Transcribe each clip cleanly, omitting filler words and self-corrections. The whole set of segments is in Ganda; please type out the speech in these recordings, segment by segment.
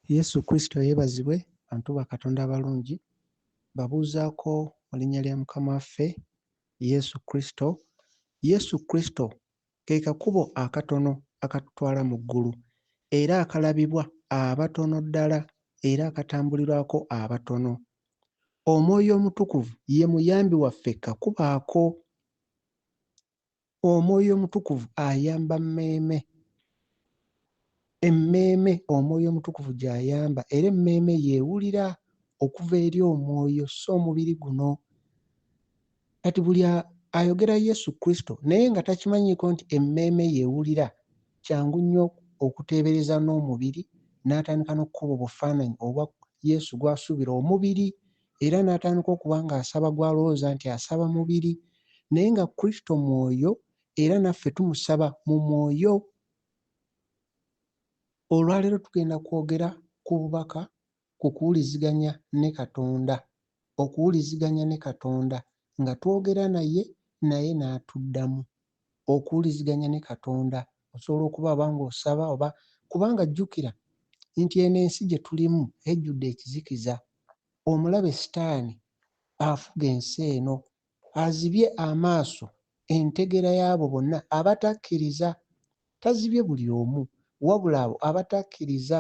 Yesu Kristo yeebazibwe bantu ba Katonda abalungi. Mbabuuzaako mu linnya lya Mukama waffe Yesu Kristo. Yesu Kristo ke kakubo akatono akatutwala mu ggulu era akalabibwa abatono ddala era akatambulirwako abatono. Omwoyo Omutukuvu ye muyambi waffe kakubo ako. Omwoyo Omutukuvu ayamba mmeeme. Emmeeme Omwoyo Omutukuvu gy'ayamba era emmeeme y'ewulira okuva eri Omwoyo so omubiri guno. Kati buli ayogera Yesu Kristo naye nga takimanyiiko nti emmeeme y'ewulira, kyangu nnyo okuteebereza n'omubiri n'atandika n'okukuba obufaananyi obwa Yesu gw'asuubira omubiri era n'atandika okuba ng'asaba gw'alowooza nti asaba mubiri naye nga Kristo mwoyo era naffe tumusaba mu mwoyo. Olwaleero tugenda kwogera ku bubaka ku kuwuliziganya ne Katonda, okuwuliziganya ne Katonda nga twogera naye, naye n'atuddamu. Okuwuliziganya ne Katonda osobola okuba oba ng'osaba oba kubanga jjukira nti eno ensi gye tulimu ejjudde ekizikiza. Omulabe Sitaani afuga ensi eno azibye amaaso entegeera y'abo bonna abatakkiriza. Tazibye buli omu, wabula abo abatakkiriza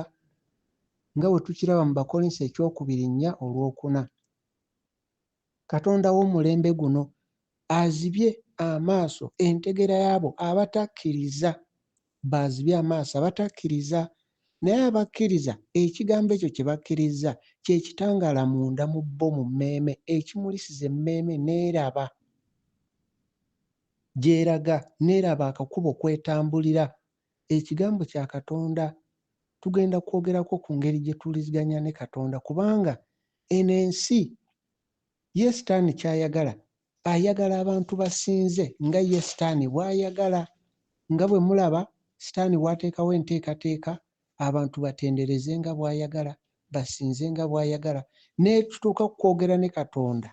nga bwe tukiraba mu Bakkolinso ekyokubiri nnya olwokuna. Katonda w'omulembe guno azibye amaaso entegeera y'abo abatakkiriza. B'azibye amaaso abatakkiriza. Naye abakkiriza, ekigambo ekyo kye bakkirizza kye kitangaala munda mu bo mu mmeeme, ekimulisiza emmeeme n'eraba gy'eraga, n'eraba akakubo kw'etambulira. Ekigambo kya Katonda. Tugenda kwogerako ku ngeri gye tuwuliziganya ne Katonda kubanga eno ensi ye Sitaani ky'ayagala, ayagala abantu basinze nga ye Sitaani bw'ayagala. Nga bwe mulaba Sitaani bw'ateekawo enteekateeka abantu batendereze nga bw'ayagala, basinze nga bw'ayagala, n'ekituuka ku kwogera ne Katonda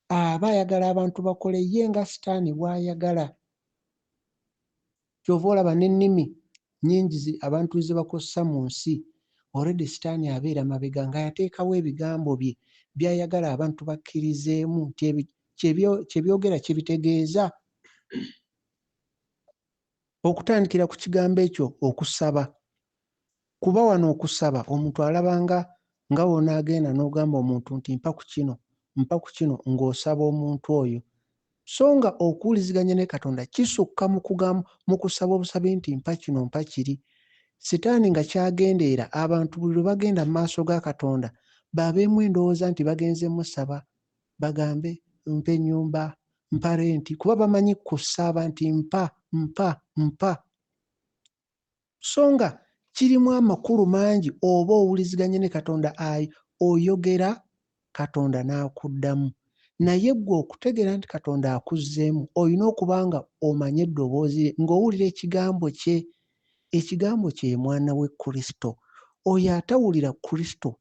aba ayagala abantu bakole ye nga Sitaani bw'ayagala. Ky'ova olaba n'ennimi nnyingi abantu ze bakozesa mu nsi, already Sitaani abeera mabega nga yateekawo ebigambo bye by'ayagala abantu bakkirizeemu nti kye byogera kye bitegeeza. Okutandikira ku kigambo ekyo okusaba, kuba wano okusaba omuntu alaba nga nga w'onaagenda n'ogamba omuntu nti mpa ku kino, mpa ku kino ng'osaba omuntu oyo. So nga okuwuliziganya ne Katonda kisukka mu kugamba mu kusaba obusabi nti mpa kino mpa kiri. Sitaani nga ky'agenderera abantu buli lwe bagenda mu maaso ga Katonda babeemu endowooza nti bagenze musaba bagambe mpa ennyumba, mpa renti kuba bamanyi kusaba nti mpa, mpa, mpa. So nga kirimu amakulu mangi oba owuliziganye ne Katonda oyogera Katonda n'akuddamu. Naye ggwe okutegeera nti Katonda akuzzeemu olina okuba nga omanyi eddoboozi lye, ng'owulira ekigambo kye. Ekigambo kye ye mwana we Kristo. Oyo atawulira Kristo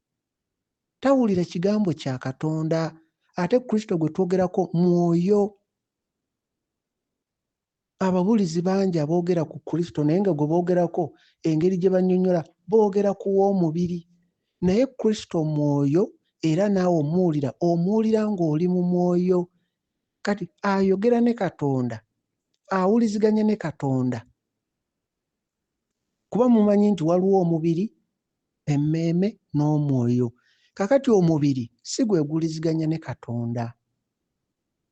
tawulira kigambo kya Katonda. Ate Kristo gwe twogerako mwoyo. Ababuulizi bangi aboogera ku Kristo naye nga gwe boogerako engeri gye bannyonnyola boogera ku w'omubiri. Naye Kristo mwoyo era naawe omuwulira, omuwulira ng'oli mu mwoyo. Kati ayogera ne Katonda, awuliziganya ne Katonda. Kuba mumanyi nti waliwo omubiri, emmeeme n'omwoyo. Kaakati omubiri si gwe guwuliziganya ne Katonda.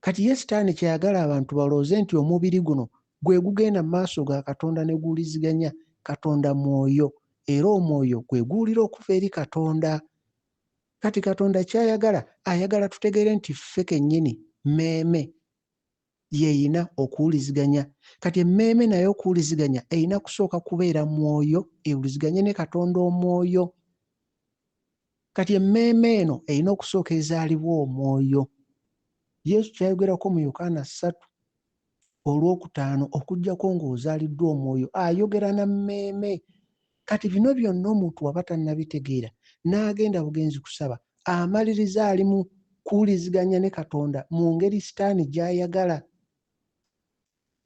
Kati ye Sitaani ky'ayagala abantu balowooze nti omubiri guno gwe gugenda mu maaso ga Katonda ne guwuliziganya. Katonda mwoyo, era omwoyo gwe guwulira okuva eri Katonda. Kati Katonda ky'ayagala, ayagala tutegeere nti ffe kennyini mmeeme y'erina okuwuliziganya. Kati emmeeme nayo okuwuliziganya erina kusooka kubeera mwoyo, ewuliziganye ne Katonda omwoyo. Kati emmeeme eno erina okusooka ezaalibwa omwoyo. Yesu ky'ayogerako mu Yokaana ssatu olwokutaano okuggyako ng'ozaaliddwa omwoyo ayogera na mmeeme. Kati bino byonna omuntu waba tannabitegeera n'agenda bugenzi kusaba amaliriza ali mu kuwuliziganya ne Katonda mu ngeri Sitaani gy'ayagala.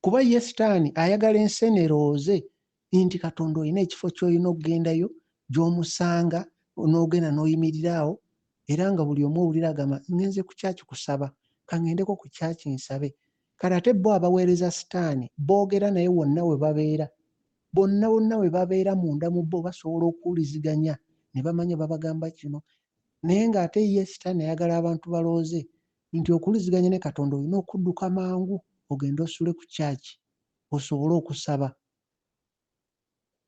Kuba ye Sitaani ayagala ensi eno erowooze nti Katonda olina ekifo ky'olina okugendayo gy'omusanga n'ogenda n'oyimirira awo, era nga buli omu owulira agamba ngenze ku kyaki kusaba, kaŋŋendeko ku kyaki nsabe. Kale ate bo abaweereza sitaani boogera naye wonna we babeera, bonna bonna we babeera munda mu bo basobola okuwuliziganya ne bamanya babagamba kino. Naye ng'ate ye sitaani ayagala abantu balowooze nti okuwuliziganya ne Katonda olina okudduka mangu ogende osule ku kyaki osobole okusaba.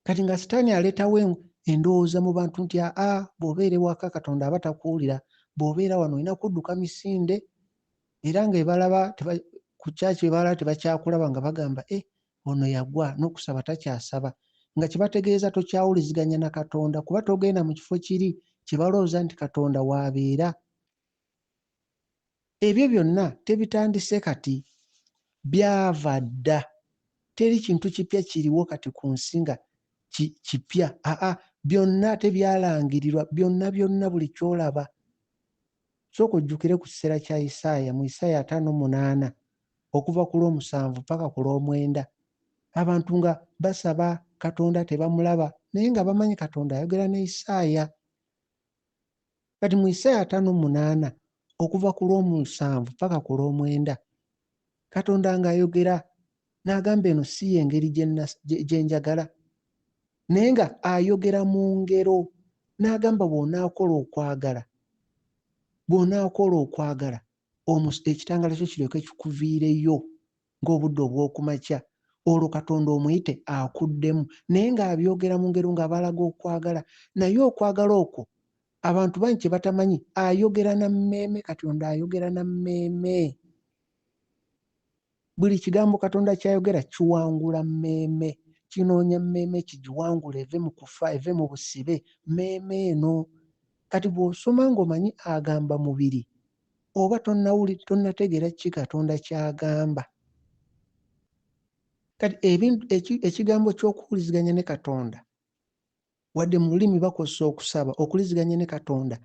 Kati nga sitaani aleetawo endowooza mu bantu nti aa bw'obeera ewaka Katonda aba takuwulira, bw'obeera wano olina kudduka misinde, era ng'ebalaba ku kyaki ebalaba tebakyakulaba nga bagamba e ono yagwa n'okusaba takyasaba, nga kyebategeeza tokyawuliziganya na Katonda kuba togenda mu kifo kiri kye balowooza nti Katonda w'abeera. Ebyo byonna tebitandise kati, byava dda. Teri kintu kipya kiriwo kati ku nsi nga kipya. Aa, byonna tebyalangirirwa, byonna byonna buli ky'olaba. Sooka ojjukire ku kiseera kya Isaaya, mu Isaaya 58 okuva ku lw'omusanvu paka ku lw'omwenda. Abantu nga basaba Katonda tebamulaba, naye nga bamanyi Katonda ayogera ne Isaaya. Kati mu Isaaya 58 okuva ku lw'omusanvu paka ku lw'omwenda, Katonda ng'ayogera n'agamba eno si y'engeri gye njagala, naye nga ayogera mu ngero n'agamba bw'onaakola okwagala, bw'onaakola okwagala ekitangaala kyo kiryoke kikuviireyo ng'obudde obw'okumakya, olwo Katonda omuyite akuddemu. Naye ng'abyogera mu ngero ng'abalaga okwagala, naye okwagala okwo abantu bangi kye batamanyi, ayogera na mmeeme. Katonda ayogera na mmeeme. Buli kigambo Katonda ky'ayogera kiwangula mmeeme, kinoonya mmeeme kigiwangule eve mu kufa, eve mu busibe, mmeeme eno. Kati bw'osoma ng'omanyi agamba mubiri, oba tonnategeera ki Katonda ky'agamba. Kati ekigambo ky'okuwuliziganya ne Katonda, wadde mu lulimi bakozesa okusaba, okuwuliziganya ne Katonda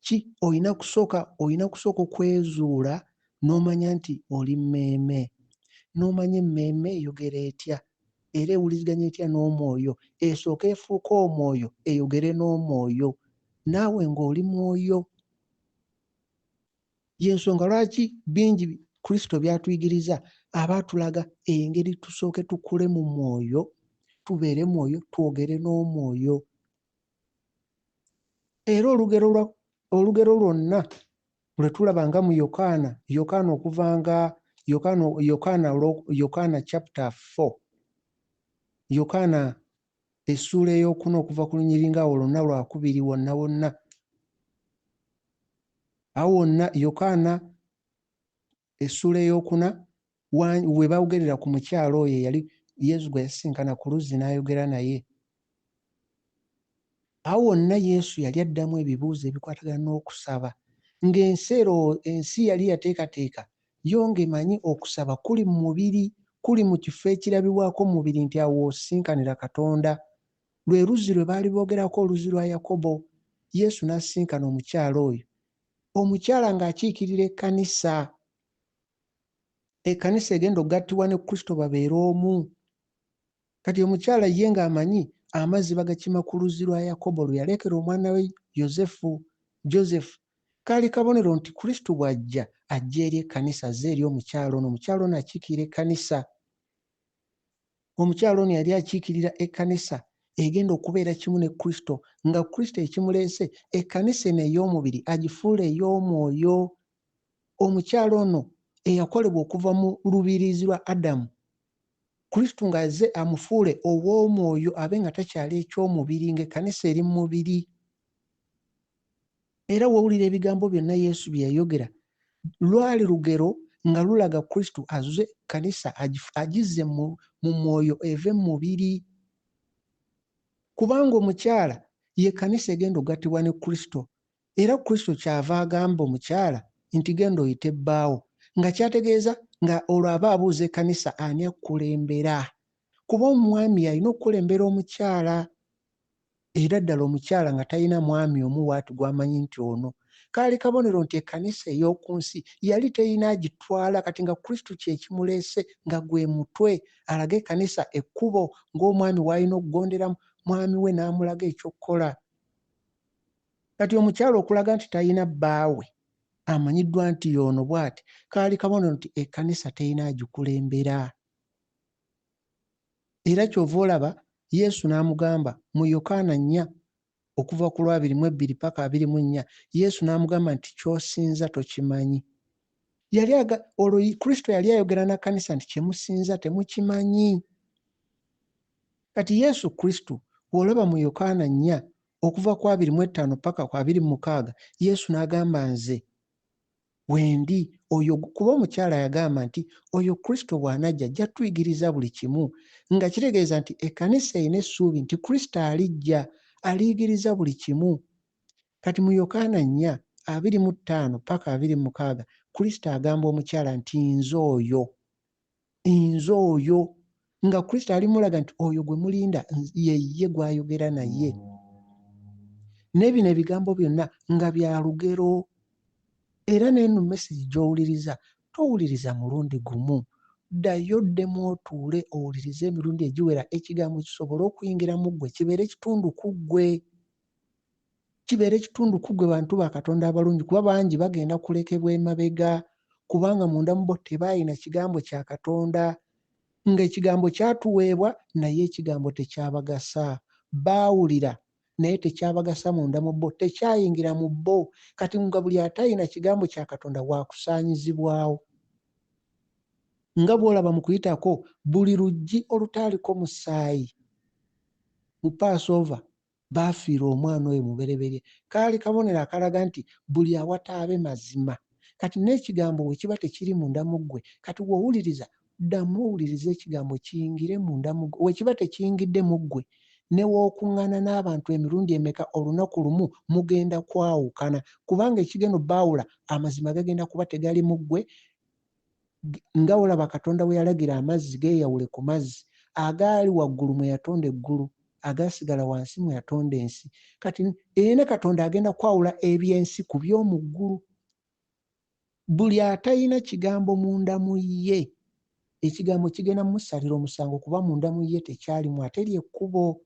ki olina kusooka okwezuula n'omanya nti oli mmeeme, n'omanya emmeeme eyogera etya, era ewuliziganya etya n'omwoyo, esooke efuuke omwoyo eyogere n'omwoyo, naawe ng'oli mwoyo. Y'ensonga lwaki bingi Kristo by'atuyigiriza, aba atulaga engeri tusooke tukule mu mwoyo, tubeere mwoyo, twogere n'omwoyo. Era olugero lwonna lwe tulaba nga mu Yokaana, Yokaana okuva nga Yokaana, Yokaana, Yokaana chapter 4, Yokaana essuula ey'okuna okuva ku lunyiriri nga awo lwonna lwakubiri wonna wonna. Awo wonna Yokaana essuula ey'okuna we boogerera ku mukyala oyo eyali Yesu gwe yasisinkana ku luzzi n'ayogera naye. Awo wonna Yesu yali addamu ebibuuzo ebikwatagana n'okusaba, ng'ensi ensi yali yateekateeka yo ng'emanyi okusaba kuli mu mubiri, kuli mu kifo ekirabibwako mu mubiri nti awo w'osinkanira Katonda. Lwe luzzi lwe baali boogerako, oluzzi lwa Yakobo. Yesu n'asisinkana omukyala oyo. Omukyala ng'akiikirira ekkanisa. Ekkanisa egenda okugattibwa ne Kristo babeere omu. Kati omukyala ye ng'amanyi amazzi bagakima ku luzzi lwa Yakobo lwe yalekera omwana we Yosefu, Joseph. Kaali kabonero nti Kristo bw'ajja, ajja eri ekkanisa, azze eri omukyala ono. Omukyala ono akiikirira ekkanisa. Omukyala ono yali akiikirira ekkanisa egenda okubeera kimu ne Kristo, nga Kristo ekimuleese ekkanisa eno ey'omubiri agifuula ey'omwoyo. Omukyala ono eyakolebwa okuva mu lubiriizi lwa Adamu, Kristo ng'azze amufuule ow'omwoyo abe nga takyali eky'omubiri, ng'ekkanisa eri mu mubiri. Era w'owulira ebigambo byonna Yesu bye yayogera, lwali lugero nga lulaga Kristo azze ekkanisa agizze mu mwoyo eve mu mubiri. Kubanga omukyala ye kkanisa egenda okugattibwa ne Kristo. Era Kristo ky'ava agamba omukyala nti genda oyite bbaawo, nga ky'ategeeza nga olwo aba abuuza ekkanisa ani akulembera. Kuba omwami alina okukulembera omukyala. Era ddala omukyala nga talina mwami omu waati gw'amanyi nti ono. Kaali kabonero nti ekkanisa ey'oku nsi yali terina agitwala, kati nga Kristo kye kimuleese nga gwe mutwe, alage ekkanisa ekkubo ng'omwami w'alina okugondera mwami we n'amulaga eky'okukola. Kati omukyala okulaga nti talina bbaawe amanyiddwa nti y'ono bw'ati, kaali kabonero nti ekkanisa terina agikulembera. Era ky'ova olaba Yesu n'amugamba mu Yokaana nnya okuva ku lwabiri mu ebbiri paka abiri mu nnya, Yesu n'amugamba nti ky'osinza tokimanyi. Yali aga, olwo Kristo yali ayogera na kkanisa nti kye musinza temukimanyi. Kati Yesu Kristo bw'olaba mu Yokaana nnya okuva ku 25 paka ku 26, Yesu n'agamba nze wendi oyo, kuba omukyala yagamba nti oyo Kristo bw'anajja ajja tuyigiriza buli kimu, nga kitegeeza nti ekkanisa erina essuubi nti Kristo alijja aliyigiriza buli kimu. Kati mu Yokaana nnya 25 paka 26, Kristo agamba omukyala nti nze oyo, nze oyo, nga Kristo ali mulaga nti oyo gwe mulinda ye ye gw'ayogera naye. N'ebino ebigambo byonna nga bya lugero. Era n'eno message gy'owuliriza towuliriza mulundi gumu, ddayo oddemu otuule owulirize emirundi egiwera ekigambo kisobole okuyingira mu ggwe, kibeere kitundu ku ggwe, kibeere kitundu ku ggwe. Bantu ba Katonda abalungi, kuba bangi bagenda kulekebwa emabega kubanga munda mu bo tebalina kigambo kya Katonda, ng'ekigambo kyatuweebwa naye ekigambo tekyabagasa. Baawulira naye tekyabagasa munda mu bo, tekyayingira mu bo. Kati nga buli atayina kigambo kya Katonda waakusaanyizibwawo. Nga bw'olaba mu kuyitako, buli luggi olutaaliko musaayi mu Passover baafiirwa omwana oyo mubereberye. Kaali kabonero akalaga nti buli awataabe mazima. Kati n'ekigambo bwe kiba tekiri munda mu ggwe, kati bw'owuliriza, ddamu owulirize ekigambo kiyingire munda mu ggwe. Bwe kiba tekiyingidde mu ggwe, ne w'okuŋŋaana n'abantu emirundi emeka olunaku lumu mugenda kwawukana, kubanga ekigenda obbaawula amazima gagenda kuba tegali mu ggwe. Nga olaba Katonda bwe yalagira amazzi geeyawule ku mazzi agaali waggulu mwe yatonda eggulu, agaasigala wansi mwe yatonda ensi. Kati era Katonda agenda kwawula eby'ensi ku by'omu ggulu. Buli atalina kigambo munda mu ye, ekigambo kigenda mumusalira omusango kuba munda mu ye tekyalimu, ate ly'ekkubo.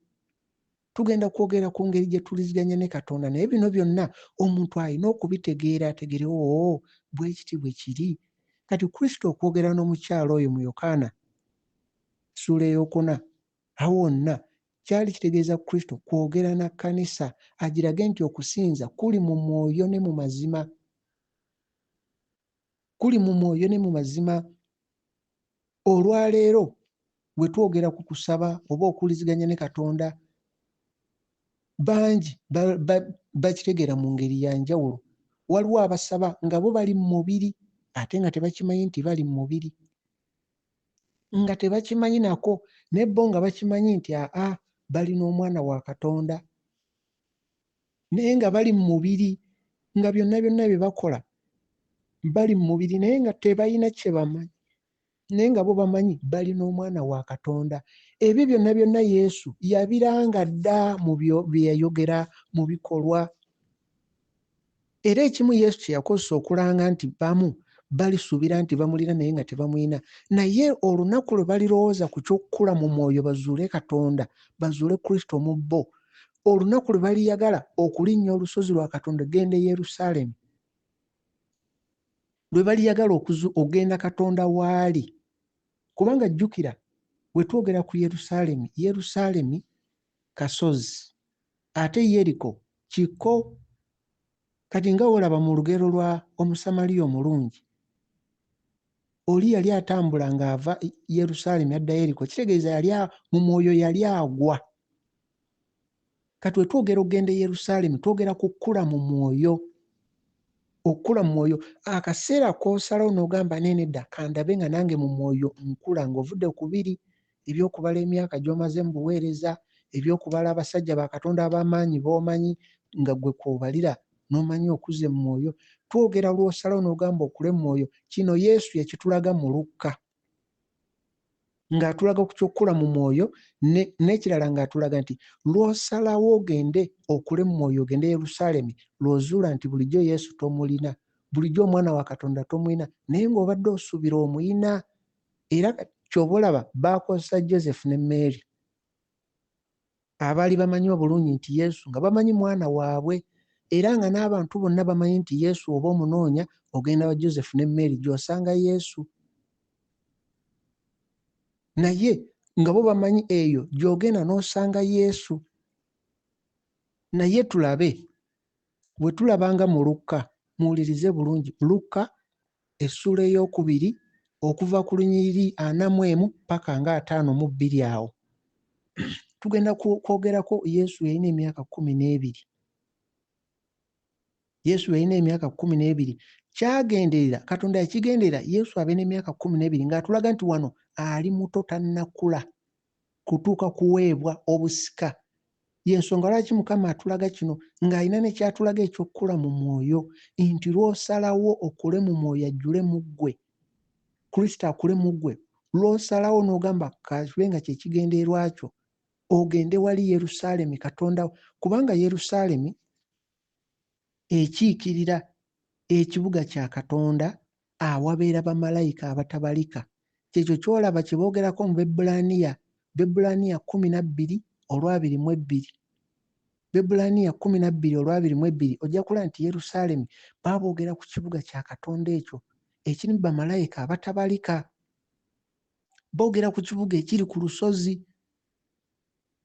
Tugenda kwogera ku ngeri gye tuliziganya ne Katonda, naye bino byonna omuntu alina okubitegeera, ategere oo bwe kiti bwe kiri. Kati Kristo okwogera n'omukyala oyo mu Yokaana ssuula ey'okuna awo wonna kyali kitegeeza Kristo kwogera na kkanisa agirage nti okusinza kuli mu mwoyo ne mu mazima, kuli mu mwoyo ne mu mazima. Olwaleero bwe twogera ku kusaba oba okuwuliziganya ne Katonda, bangi bakitegeera mu ngeri ya njawulo. Waliwo abasaba nga bo bali mu mubiri ate nga tebakimanyi nti bali mu mubiri, nga tebakimanyi nako, naye bo nga bakimanyi nti aa balina omwana wa Katonda, naye nga bali mu mubiri, nga byonna byonna bye bakola bali mu mubiri, naye nga tebalina kye bamanyi, naye nga bo bamanyi balina omwana wa Katonda. Ebyo byonna byonna Yesu yabiranga dda mu bye yayogera mu bikolwa. Era ekimu Yesu kye yakozesa okulanga nti bamu balisuubira nti bamulina naye nga tebamulina, naye olunaku lwe balirowooza ku ky'okukula mu mwoyo bazuule Katonda, bazuule Kristo mu bo, olunaku lwe baliyagala okulinnya olusozi lwa Katonda genda e Yerusaalemi, lwe baliyagala okugenda Katonda waali. Kubanga jjukira bwe twogera ku Yerusaalemi, Yerusaalemi kasozi, ate Yeriko kikko. Kati nga wolaba mu lugero lwa Omusamaliya omulungi, oli yali atambula ng'ava Yerusaalemi adda Yeriko, kitegeeza yali mu mwoyo yali agwa. Kati we twogera okugenda e Yerusaalemi, twogera ku kukula mu mwoyo, okukula mu mwoyo. Akaseera k'osalawo n'ogamba nee nedda, kandabe nga nange mu mwoyo nkula, ng'ovudde ku biri eby'okubala emyaka gy'omaze mu buweereza, eby'okubala abasajja ba Katonda ab'amaanyi b'omanyi nga ggwe kw'obalira n'omanyi okuze mu mwoyo. Twogera lw'osalawo n'ogamba okule mu mwoyo. Kino Yesu yakitulaga mu Lukka, ng'atulaga ku ky'okukula mu mwoyo, n'ekirala ng'atulaga nti lw'osalawo ogende okule mu mwoyo, ogende Yerusaalemi, lw'ozuula nti bulijjo Yesu tomulina, bulijjo omwana wa Katonda tomulina, naye ng'obadde osuubira omuyina. Era ky'oba olaba baakozesa Joseph ne Mary abaali bamanyi obulungi nti Yesu, nga bamanyi mwana waabwe, Era nga n'abantu bonna bamanyi nti Yesu oba omunoonya ogenda wa Joseph ne Mary gy'osanga Yesu. Naye nga bo bamanyi eyo gy'ogenda n'osanga Yesu. Naye tulabe, bwe tulaba nga mu Lukka, muwulirize bulungi, Lukka essuula ey'okubiri okuva ku lunyiriri 41 paka nga 52 awo. Tugenda kwogerako Yesu yalina emyaka 12. Yesu yalina emyaka 12. Kyagenderera, Katonda yakigenderera Yesu abe n'emyaka 12 ng'atulaga nti wano ali muto tannakula kutuuka kuweebwa obusika. Y'ensonga lwaki Mukama atulaga kino ng'alina ne ky'atulaga eky'okukula mu mwoyo, nti lw'osalawo okule mu mwoyo ajjule mu ggwe, Kristo akule mu ggwe, lw'osalawo n'ogamba ka kibe nga kye kigendererwa kyo, ogende wali Yerusaalemi Katonda, kubanga Yerusaalemi ekiikirira ekibuga kya Katonda awabeera bamalayika abatabalika. Ky'ekyo ky'olaba kye boogerako mu Baebbulaniya, Baebbulaniya 12 olw'abiri mu ebbiri. Baebbulaniya 12 olw'abiri mu ebbiri, ojja kulaba nti Yerusaalemi baaboogera ku kibuga kya Katonda ekyo ekirimu bamalayika abatabalika. Boogera ku kibuga ekiri ku lusozi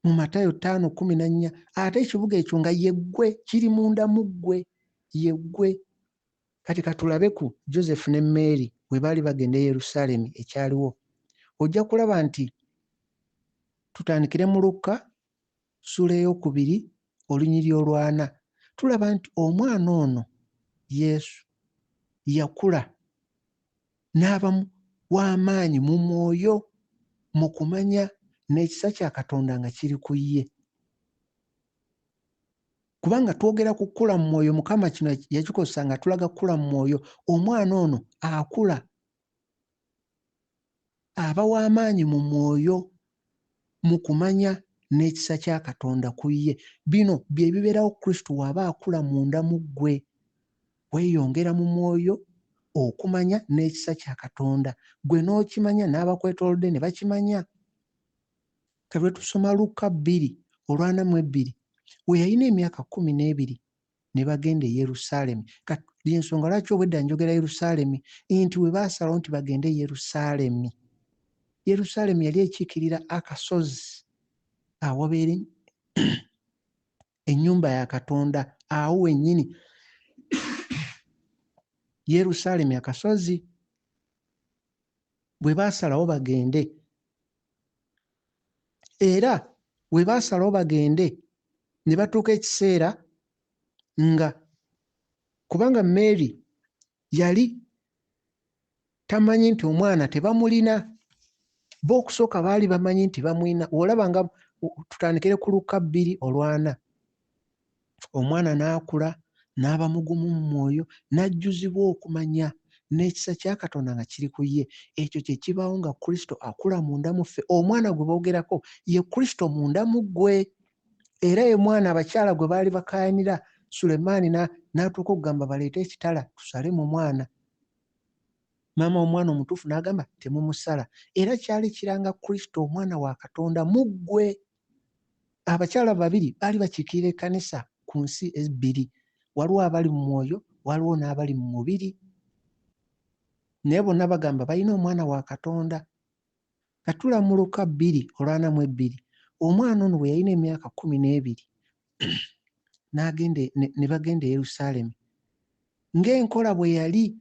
mu Matayo 5:14, ate ekibuga ekyo nga ye ggwe, kiri munda mu ggwe, ye ggwe. Kati ka tulabe ku Joseph ne Mary bwe baali bagenda e Yerusaalemi ekyaliwo. Ojja kulaba nti tutandikire mu Lukka ssuula ey'okubiri olunyiriri olw'ana. Tulaba nti omwana ono Yesu yakula n'aba w'amaanyi mu mwoyo, mu kumanya, n'ekisa kya Katonda nga kiri ku ye. Kubanga twogera ku kukula mu mwoyo, Mukama kino yakikozesa nga atulaga kukula mu mwoyo. Omwana ono akula, aba w'amaanyi mu mwoyo, mu kumanya, n'ekisa kya Katonda ku ye. Bino bye bibeerawo Kristo w'aba akula munda mu ggwe. Weeyongera mu mwoyo, okumanya, n'ekisa kya Katonda. Ggwe n'okimanya, n'abakwetoolodde ne bakimanya. Kati bwe tusoma Lukka bbiri olw'ana mu ebbiri, we yalina emyaka 12 ne bagenda e Yerusaalemi. Kati y'ensonga lwaki obwedda njogera Yerusaalemi, nti we baasalawo nti bagende e Yerusaalemi. Yerusaalemi yali ekiikirira akasozi awabeera ennyumba ya Katonda, awo wennyini Yerusaalemi akasozi. Bwe baasalawo bagende, era bwe baasalawo bagende ne batuuka ekiseera nga, kubanga Mary yali tamanyi nti omwana tebamulina, bo okusooka baali bamanyi nti bamulina. Olaba nga tutandikire ku Lukka bbiri olw'ana, omwana n'akula n'aba mugumu mu mwoyo, n'ajjuzibwa okumanya, n'ekisa kya Katonda nga kiri ku ye. Ekyo kye kibaawo nga Kristo akula munda mu ffe. Omwana gwe boogerako ye Kristo munda mu ggwe. Era ye mwana abakyala gwe baali bakaayanira, Sulemaani n'atuuka okugamba baleete ekitala tusale mu mwana. Maama w'omwana omutuufu n'agamba temumusala. Era kyali kiranga Kristo omwana wa Katonda mu ggwe. Abakyala babiri baali bakiikirira ekkanisa ku nsi ebbiri. Waliwo abali mu mwoyo, waliwo n'abali mu mubiri. Naye bonna bagamba balina omwana wa Katonda. Katula mu Lukka bbiri olw'ana mu ebbiri, omwana ono bwe yalina emyaka 12 n'agenda ne bagenda e Yerusaalemi ng'enkola bwe yali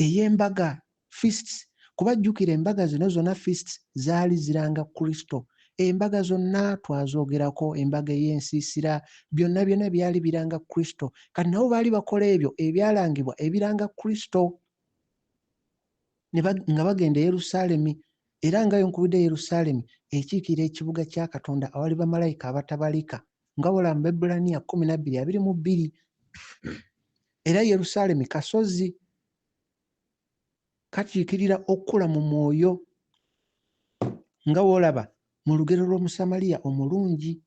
ey'embaga feasts, kuba jjukira embaga zino zonna feasts zaali ziranga Kristo. Embaga zonna twazoogerako, embaga ey'ensiisira, byonna byonna byali biranga Kristo. Kati nabo baali bakola ebyo ebyalangibwa ebiranga Kristo. Nga bagenda e Yerusaalemi, era nga yonkubidde Yerusaalemi ekiikirira ekibuga kya Katonda awali bamalayika abatabalika, nga bw'olaba mu Baebbulaniya 12:22. Era Yerusaalemi kasozi kakiikirira okukula mu mwoyo, nga w'olaba mu lugero lw'Omusamaliya omulungi.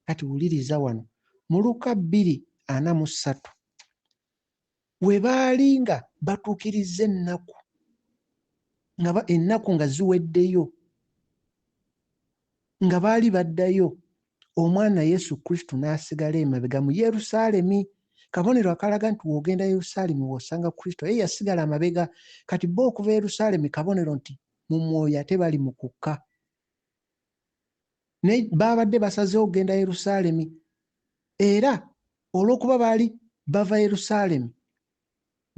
Kati wuliriza wano mu Lukka 2:43, we baali nga batuukirizza ennaku, nga ennaku nga ziweddeyo, nga baali baddayo, omwana Yesu Kristo n'asigala emabega mu Yerusaalemi. Kabonero akalaga nti w'ogenda Yerusaalemi w'osanga Kristo. Ye yasigala amabega. Kati bo okuva Yerusaalemi kabonero nti mu mwoyo ate bali mu kukka. Naye baabadde basazeewo okugenda Yerusaalemi. Era olw'okuba baali bava Yerusaalemi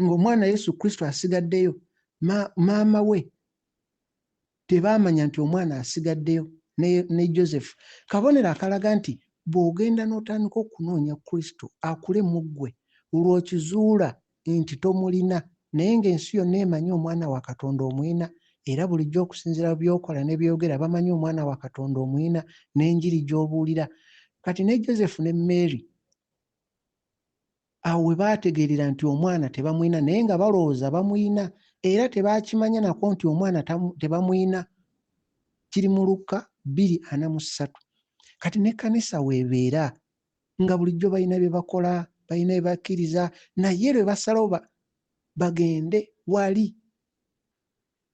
ng'omwana Yesu Kristo asigaddeyo, maama we tebaamanya nti omwana asigaddeyo ne Joseph. Kabonero akalaga nti bw'ogenda n'otandika okunoonya Kristo akule mu ggwe, lw'okizuula nti tomulina, naye ng'ensi yonna emanyi omwana wa Katonda omulina, era bulijjo okusinziira ku by'okola ne by'oyogera bamanyi omwana wa Katonda omulina n'enjiri gy'obuulira. Kati ne Joseph ne Mary awo we baategeerera nti omwana tebamulina, naye nga balowooza bamulina, era tebaakimanya nako nti omwana tebamulina. Kiri mu Lukka 2:43. Kati n'ekkanisa weebeera nga bulijjo balina bye bakola, balina bye bakkiriza, naye lwe basalawo bagende wali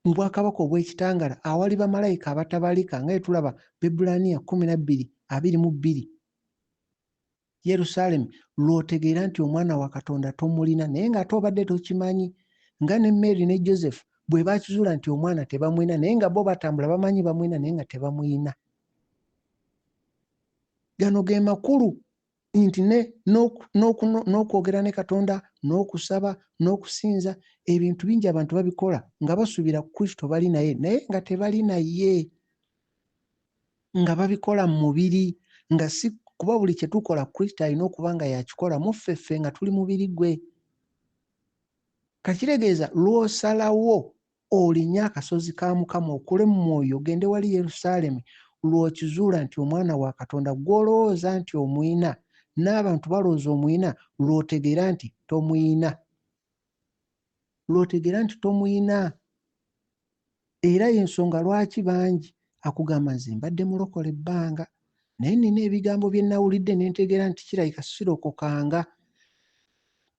mu bwakabaka obw'ekitangala awali bamalayika abatabalika, nga tulaba Baebbulaniya 12:22. Yerusaalemi lw'otegeera nti omwana wa Katonda tomulina, naye ng'ate obadde tokimanyi, nga ne Mary ne Joseph bwe bakizuula nti omwana tebamulina, naye nga bo batambula bamanyi bamulina, naye nga tebamulina. Gano ge makulu nti n'okwogera ne Katonda, n'okusaba, n'okusinza, ebintu bingi abantu babikola nga basuubira Kristo bali naye, naye nga tebali naye, nga babikola mu mubiri, nga si kuba buli kye tukola Kristo alina okuba nga yakikola mu ffe ffe nga tuli mubiri gwe. Kakitegeeza lw'osalawo olinnye akasozi ka Mukama okule mu mwoyo ogende wali Yerusaalemi, lw'okizuula nti omwana wa Katonda gw'olowooza nti omuyina, n'abantu balowooza omuyina, lw'otegeera nti tomuyina. Lw'otegeera nti tomuyina. Era y'ensonga lwaki bangi akugamba nze mbadde mulokole ebbanga, naye nnina ebigambo bye nnawulidde ne ntegeera nti kirabika sirokokanga.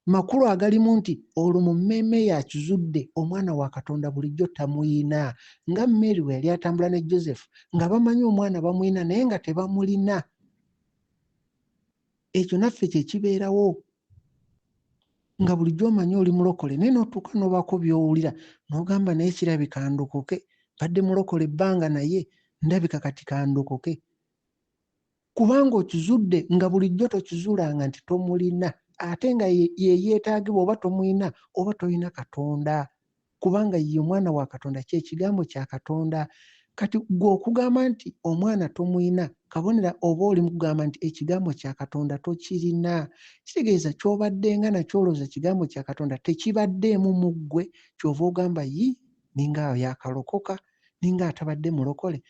Makulu agalimu nti olwo mu mmeeme yakizudde omwana wa Katonda bulijjo tamuyina, nga Mary bwe yali atambula ne Joseph nga bamanyi omwana bamuyina naye nga tebamulina. Ekyo naffe kye kibeerawo, nga bulijjo omanyi oli mulokole naye n'otuuka n'obaako by'owulira n'ogamba naye kirabika ndokoke, mbadde mulokole ebbanga naye ndabika kati kandokoke. Kubanga okizudde nga bulijjo tokizuulanga nti tomulina, ate nga ye yeetaagibwa oba tomulina oba tolina Katonda, kubanga ye omwana wa Katonda, kye kigambo kya Katonda. Kati ggwe okugamba nti omwana tomulina, kabonero oba oli mu kugamba nti ekigambo kya Katonda tokirina. Kitegeeza ky'obaddenga nakyo olowooza kigambo kya Katonda tekibaddeemu mu ggwe, ky'ova ogamba yi ninga yakalokoka, ninga atabadde mulokole.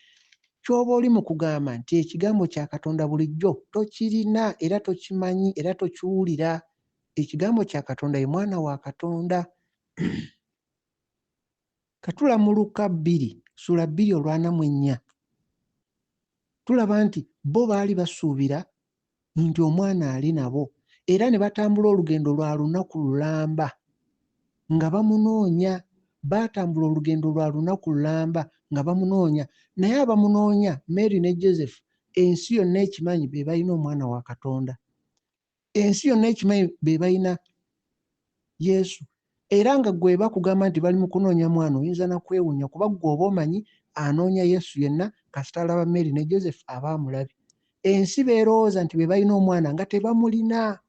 Ky'oba oli mu kugamba nti ekigambo kya Katonda bulijjo tokirina era tokimanyi era tokiwulira. Ekigambo kya Katonda ye mwana wa Katonda. Katula mu Lukka 2:44. Tulaba nti bo baali basuubira nti omwana ali nabo, era ne batambula olugendo lwa lunaku lulamba nga bamunoonya. Baatambula olugendo lwa lunaku lulamba nga bamunoonya, naye abamunoonya Mary ne Joseph, ensi yonna ekimanyi be balina omwana wa Katonda. Ensi yonna ekimanyi be balina Yesu. Era nga gwe bakugamba nti bali mu kunoonya mwana, oyinza na kwewuunya, kuba ggwe oba omanyi anoonya Yesu yenna kasita alaba Mary ne Joseph aba amulabye. Ensi beerowooza nti be balina omwana nga tebamulina.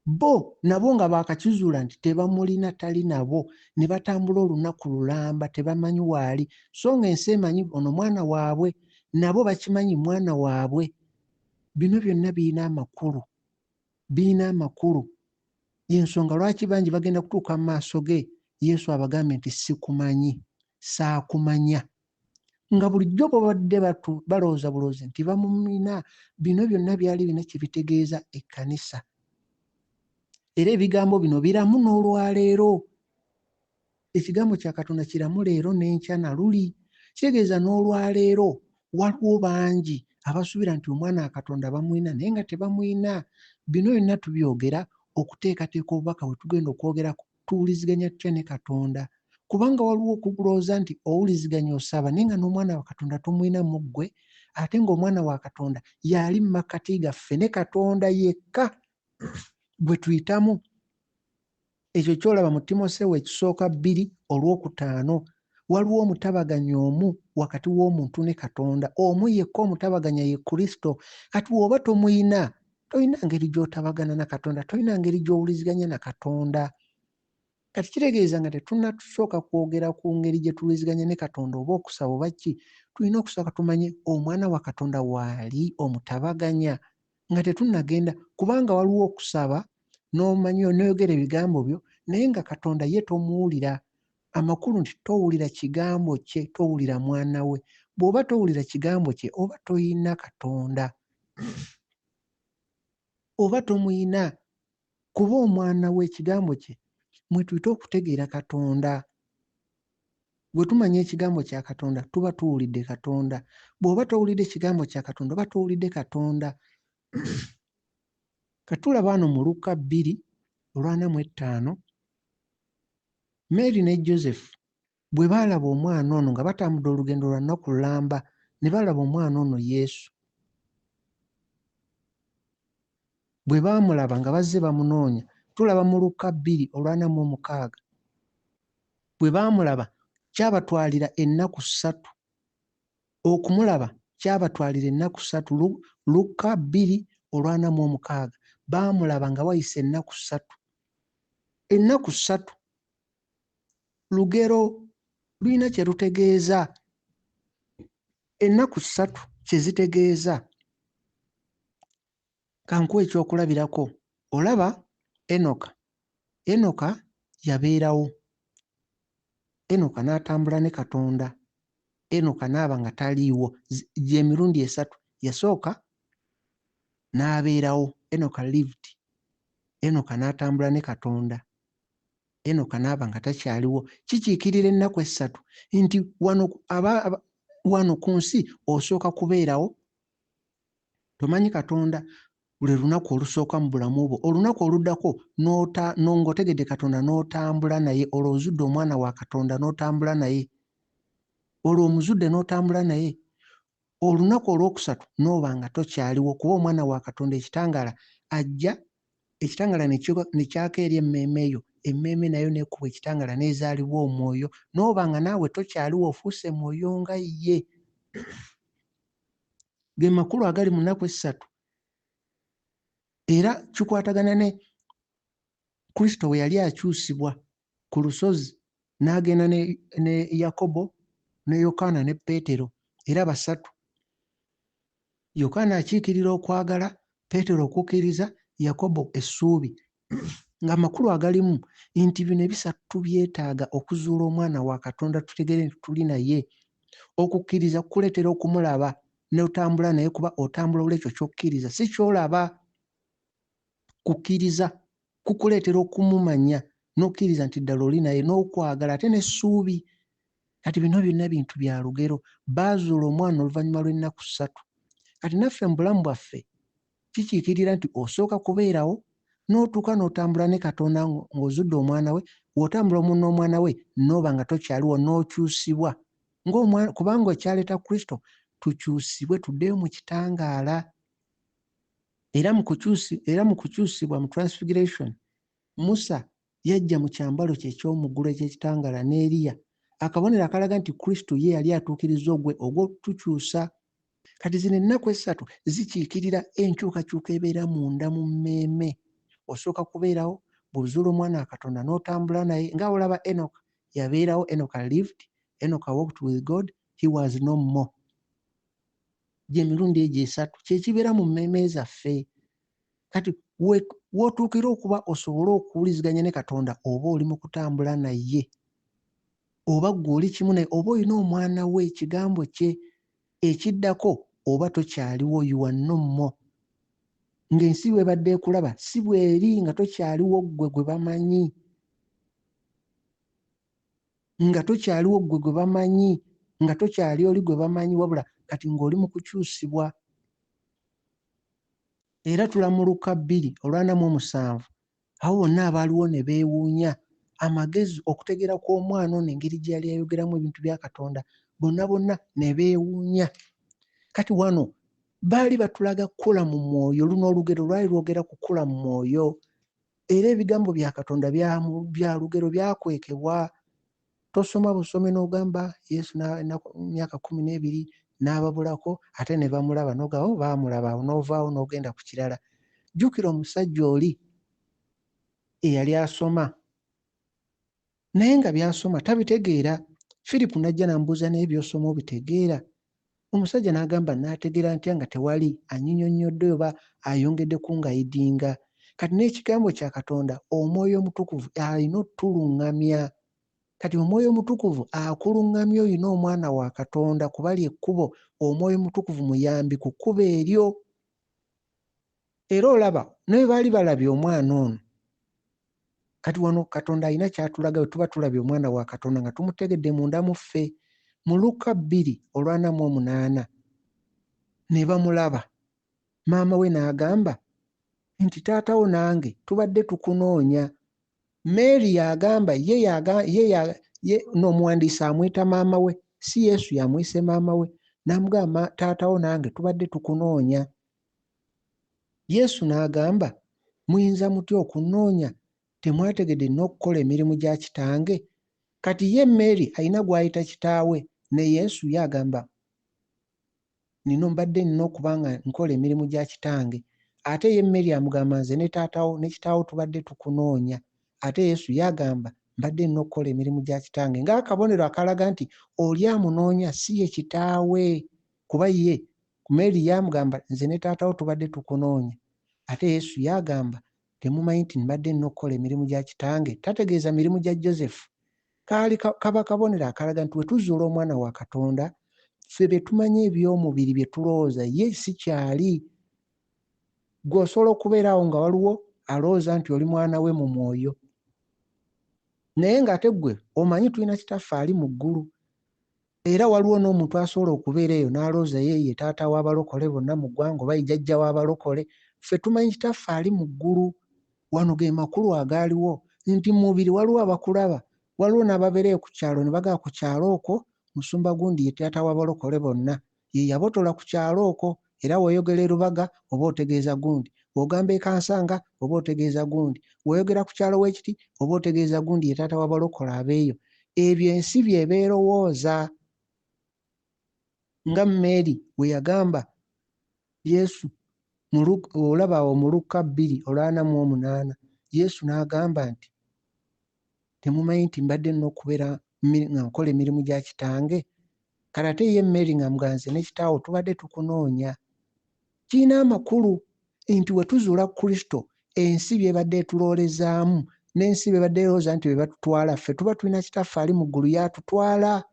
Bo nabo nga baakakizuula nti tebamulina, tali nabo, ne batambula olunaku lulamba tebamanyi waali. So ng'ensi emanyi ono mwana waabwe, nabo bakimanyi mwana waabwe. Bino byonna birina amakulu, birina amakulu. Y'ensonga lwaki bangi bagenda kutuuka mu maaso ge, Yesu abagambe nti sikumanyi, saakumanya. Nga bulijjo babadde balowooza bulowoozi nti bamumina. Bino byonna byali birina kye bitegeeza ekkanisa. Era ebigambo bino biramu n'olwaleero. Ekigambo kya Katonda kiramu leero n'enkya na luli. Kitegeeza n'olwaleero waliwo bangi abasuubira nti omwana wa Katonda bamulina naye nga tebamulina. Bino byonna tubyogera okuteekateeka obubaka bwe tugenda okwogerako, tuwuliziganya tutya ne Katonda. Kubanga waliwo okulowooza nti owuliziganya osaba naye nga n'omwana wa Katonda tomulina mu ggwe, ate ng'omwana wa Katonda y'ali mu makkati gaffe ne Katonda yekka. Gwe tuyitamu. Ekyo ky'olaba mu Timoseewo ekisooka 2 olwokutaano. Waliwo omutabaganya omu wakati w'omuntu ne Katonda. Omu yekka omutabaganya ye Kristo. Kati bw'oba tomuyina, tolina ngeri gy'otabagana na Katonda, tolina ngeri gy'owuliziganya na Katonda. Kati kitegeeza nga tetunnatusooka kwogera ku ngeri gye tuwuliziganya ne Katonda oba okusaba oba ki, tulina okusooka tumanye omwana wa Katonda waali omutabaganya nga tetunnagenda, kubanga waliwo okusaba n'omanya n'oyogera ebigambo byo naye nga Katonda ye tomuwulira. Amakulu nti towulira kigambo kye, towulira mwana we. Bw'oba towulira kigambo kye oba toyina Katonda, oba tomuyina, kuba omwana we ekigambo kye mwe tuyita okutegeera Katonda. Bwe tumanya ekigambo kya Katonda tuba tuwulidde Katonda. Bw'oba towulidde kigambo kya Katonda oba towulidde Katonda. Katulaba wano mu Lukka 2 olwana mu ettaano, Mary ne Joseph bwe baalaba omwana ono nga batambudde olugendo lwa nnaku lulamba ne balaba omwana ono Yesu. Bwe baamulaba nga bazze bamunoonya, tulaba mu Lukka 2 olwana mu omukaaga. Bwe baamulaba kyabatwalira ennaku ssatu. Okumulaba kyabatwalira ennaku ssatu. Lukka 2 olwana mu omukaaga. Baamulaba nga wayise ennaku ssatu. Ennaku ssatu lugero lulina kye lutegeeza. Ennaku ssatu kye zitegeeza. Kankuwe ekyokulabirako. Olaba Enoka. Enoka yabeerawo. Enoka n'atambula ne Katonda. Enoka n'aba nga taliiwo. Gy'emirundi esatu. Yasooka n'abeerawo. Enoka lived. Enoka n'atambula ne Katonda. Enoka n'aba nga takyaliwo. Kikiikirira ennaku essatu nti wano ku nsi osooka kubeerawo. Tomanyi Katonda buli lunaku olusooka mu bulamu bwo. Olunaku oluddako ng'otegedde Katonda n'otambula naye, olwo ozudde omwana wa Katonda n'otambula naye. Olwo omuzudde n'otambula naye. Olunaku olwokusatu n'oba nga tokyaliwo, kuba omwana wa Katonda ekitangaala ajja, ekitangaala ne kyaka eri emmeeme eyo, emmeeme nayo n'ekuba ekitangaala n'ezaalibwa omwoyo, n'oba nga naawe tokyaliwo ofuuse mwoyo nga ye. Ge makulu agali mu nnaku essatu. Era kikwatagana ne Kristo bwe yali akyusibwa ku lusozi n'agenda ne Yakobo ne Yokaana ne Peetero, era basatu. Yokaana akiikirira okwagala, Peetero okukkiriza, Yakobo essuubi. Ng'amakulu agalimu nti bino ebisatu byetaaga okuzuula omwana wa Katonda tutegeere nti tuli naye. Okukkiriza kukuleetera okumulaba n'otambula naye, kuba otambula olw'ekyo ky'okkiriza, si ky'olaba. Kukkiriza kukuleetera okumumanya n'okkiriza nti ddala oli naye, n'okwagala ate n'essuubi. Kati bino byonna bintu bya lugero. Baazuula omwana oluvannyuma lw'ennaku ssatu. Kati naffe mu bulamu bwaffe kikiikirira nti osooka kubeerawo n'otuuka n'otambula ne Katonda ng'ozudde omwana we. Bw'otambula omu n'omwana we n'oba nga tokyaliwo n'okyusibwa. Kubanga ekyaleeta Kristo tukyusibwe tuddeyo mu kitangaala. Era mu kukyusibwa mu transfiguration, Musa yajja mu kyambalo kye eky'omuggulu eky'ekitangaala ne Eriya, akabonero akalaga nti Kristo ye yali atuukirizza ogw'okutukyusa. Kati zino ennaku essatu zikiikirira enkyukakyuka ebeera munda mu mmeeme. Osooka kubeerawo bw'ozuula omwana wa Katonda n'otambula naye, nga olaba Enoka yabeerawo. Enoka lived, Enoka walked with God, he was no more. Gy'emirundi egyo esatu kye kibeera mu mmeeme zaffe. Kati w'otuukira okuba osobole okuwuliziganya ne Katonda, oba oli mu kutambula naye, oba ggwe oli kimu naye, oba olina omwana we, ekigambo kye ekiddako, oba tokyaliwo, you are no more. Ng'ensi bw'ebadde ekulaba si bw'eri, nga tokyaliwo ggwe gwe bamanyi, nga tokyaliwo ggwe gwe bamanyi, nga tokyali oli gwe bamanyi, wabula kati ng'oli mu kukyusibwa. Era tulamuluka 2 olwana mu omusanvu, awo bonna abaaliwo ne beewuunya amagezi okutegeera kw'omwana ono, engeri gye yali ayogeramu ebintu bya Katonda, bonna bonna ne beewuunya. Kati wano Baali batulaga kukula mu mwoyo. Luno olugero lwali lwogera kukula mu mwoyo. Era ebigambo bya Katonda bya lugero byakwekebwa. Tosoma busome n'ogamba Yesu myaka 12 n'ababulako ate ne bamulaba n'ogamba, oh, baamulaba awo n'ovaawo n'ogenda ku kirala. Jjukira omusajja oli eyali asoma naye nga by'asoma tabitegeera. Firipu n'ajja n'amubuuza, naye by'osoma obitegeera? Omusajja n'agamba, naategeera ntya nga tewali anyinyonnyodde oba ayongedde kungayidinga? Kati n'ekigambo kya Katonda, Omwoyo Omutukuvu alina otuluŋŋamya. Kati Omwoyo Omutukuvu akuluŋŋamya olina omwana wa Katonda kuba ly'ekkubo. Omwoyo Omutukuvu muyambi ku kkubo eryo. Era olaba ne baali balabye omwana ono. Kati wano Katonda alina ky'atulaga bwe tuba tulabye omwana wa Katonda nga tumutegedde munda mu ffe. Mu Luka 2:48 ne bamulaba. Maama we n'agamba nti taatawo nange tubadde tukunoonya. Mary yagamba ye n'omuwandiisi amuyita maama we, si Yesu yamuyise maama we, n'amugamba taatawo nange tubadde tukunoonya. Yesu n'agamba, muyinza mutya okunoonya? Temwategedde n'okukola emirimu gya kitange? Kati ye Mary alina gw'ayita kitaawe, ne Yesu ye agamba nino mbadde nina okuba nga nkola emirimu gya kitange. Ate ye Mary amugamba nze ne taatawo ne kitaawo tubadde tukunoonya. Ate Yesu ye agamba mbadde nina okukola emirimu gya kitange, ng'akabonero akalaga nti oli amunoonya si ye kitaawe. Kuba ye Mary yamugamba nze ne taatawo tubadde tukunoonya. Ate Yesu ye agamba temumanyi nti mbadde nina okukola emirimu gya kitange. Tategeeza mirimu gya Joseph. Kaali kaba kabonero akalaga nti we tuzuula omwana wa Katonda, ffe bye tumanyi eby'omubiri bye tulowooza ye si kyali. Ggwe osobola okubeera awo nga waliwo alowooza nti oli mwana we mu mwoyo. Naye ng'ate ggwe omanyi tulina kitaffe ali mu ggulu. Era waliwo n'omuntu asobola okubeera eyo n'alowooza ye ye taata w'abalokole bonna mu ggwanga oba ye jjajja w'abalokole. Ffe tumanyi kitaffe ali mu ggulu. Wano ge makulu agaaliwo nti mu mubiri waliwo abakulaba, waliwo n'ababeera eyo ku kyalo ne bagamba ku kyalo okwo musumba gundi ye taata w'abalokole bonna. Ye yabotola ku kyalo okwo, era weeyogera e Lubaga oba otegeeza gundi, bw'ogamba e Kansanga oba otegeeza gundi, bw'oyogera ku kyalo weekiti oba otegeeza gundi ye taata w'abalokole abeeyo. Ebyo ensi by'eba erowooza. Nga Mary bwe yagamba Yesu, olaba awo mu Luka 2:48, Yesu n'agamba nti temumanyi nti mbadde nina okubeera nga nkola emirimu gya kitange? Kale ate ye Mary ng'amugamba nze ne kitaawo tubadde tukunoonya. Kirina amakulu nti we tuzuula Kristo, ensi by'ebadde etuloolezaamu n'ensi by'ebadde erowooza nti be batutwala, ffe tuba tulina kitaffe ali mu ggulu y'atutwala.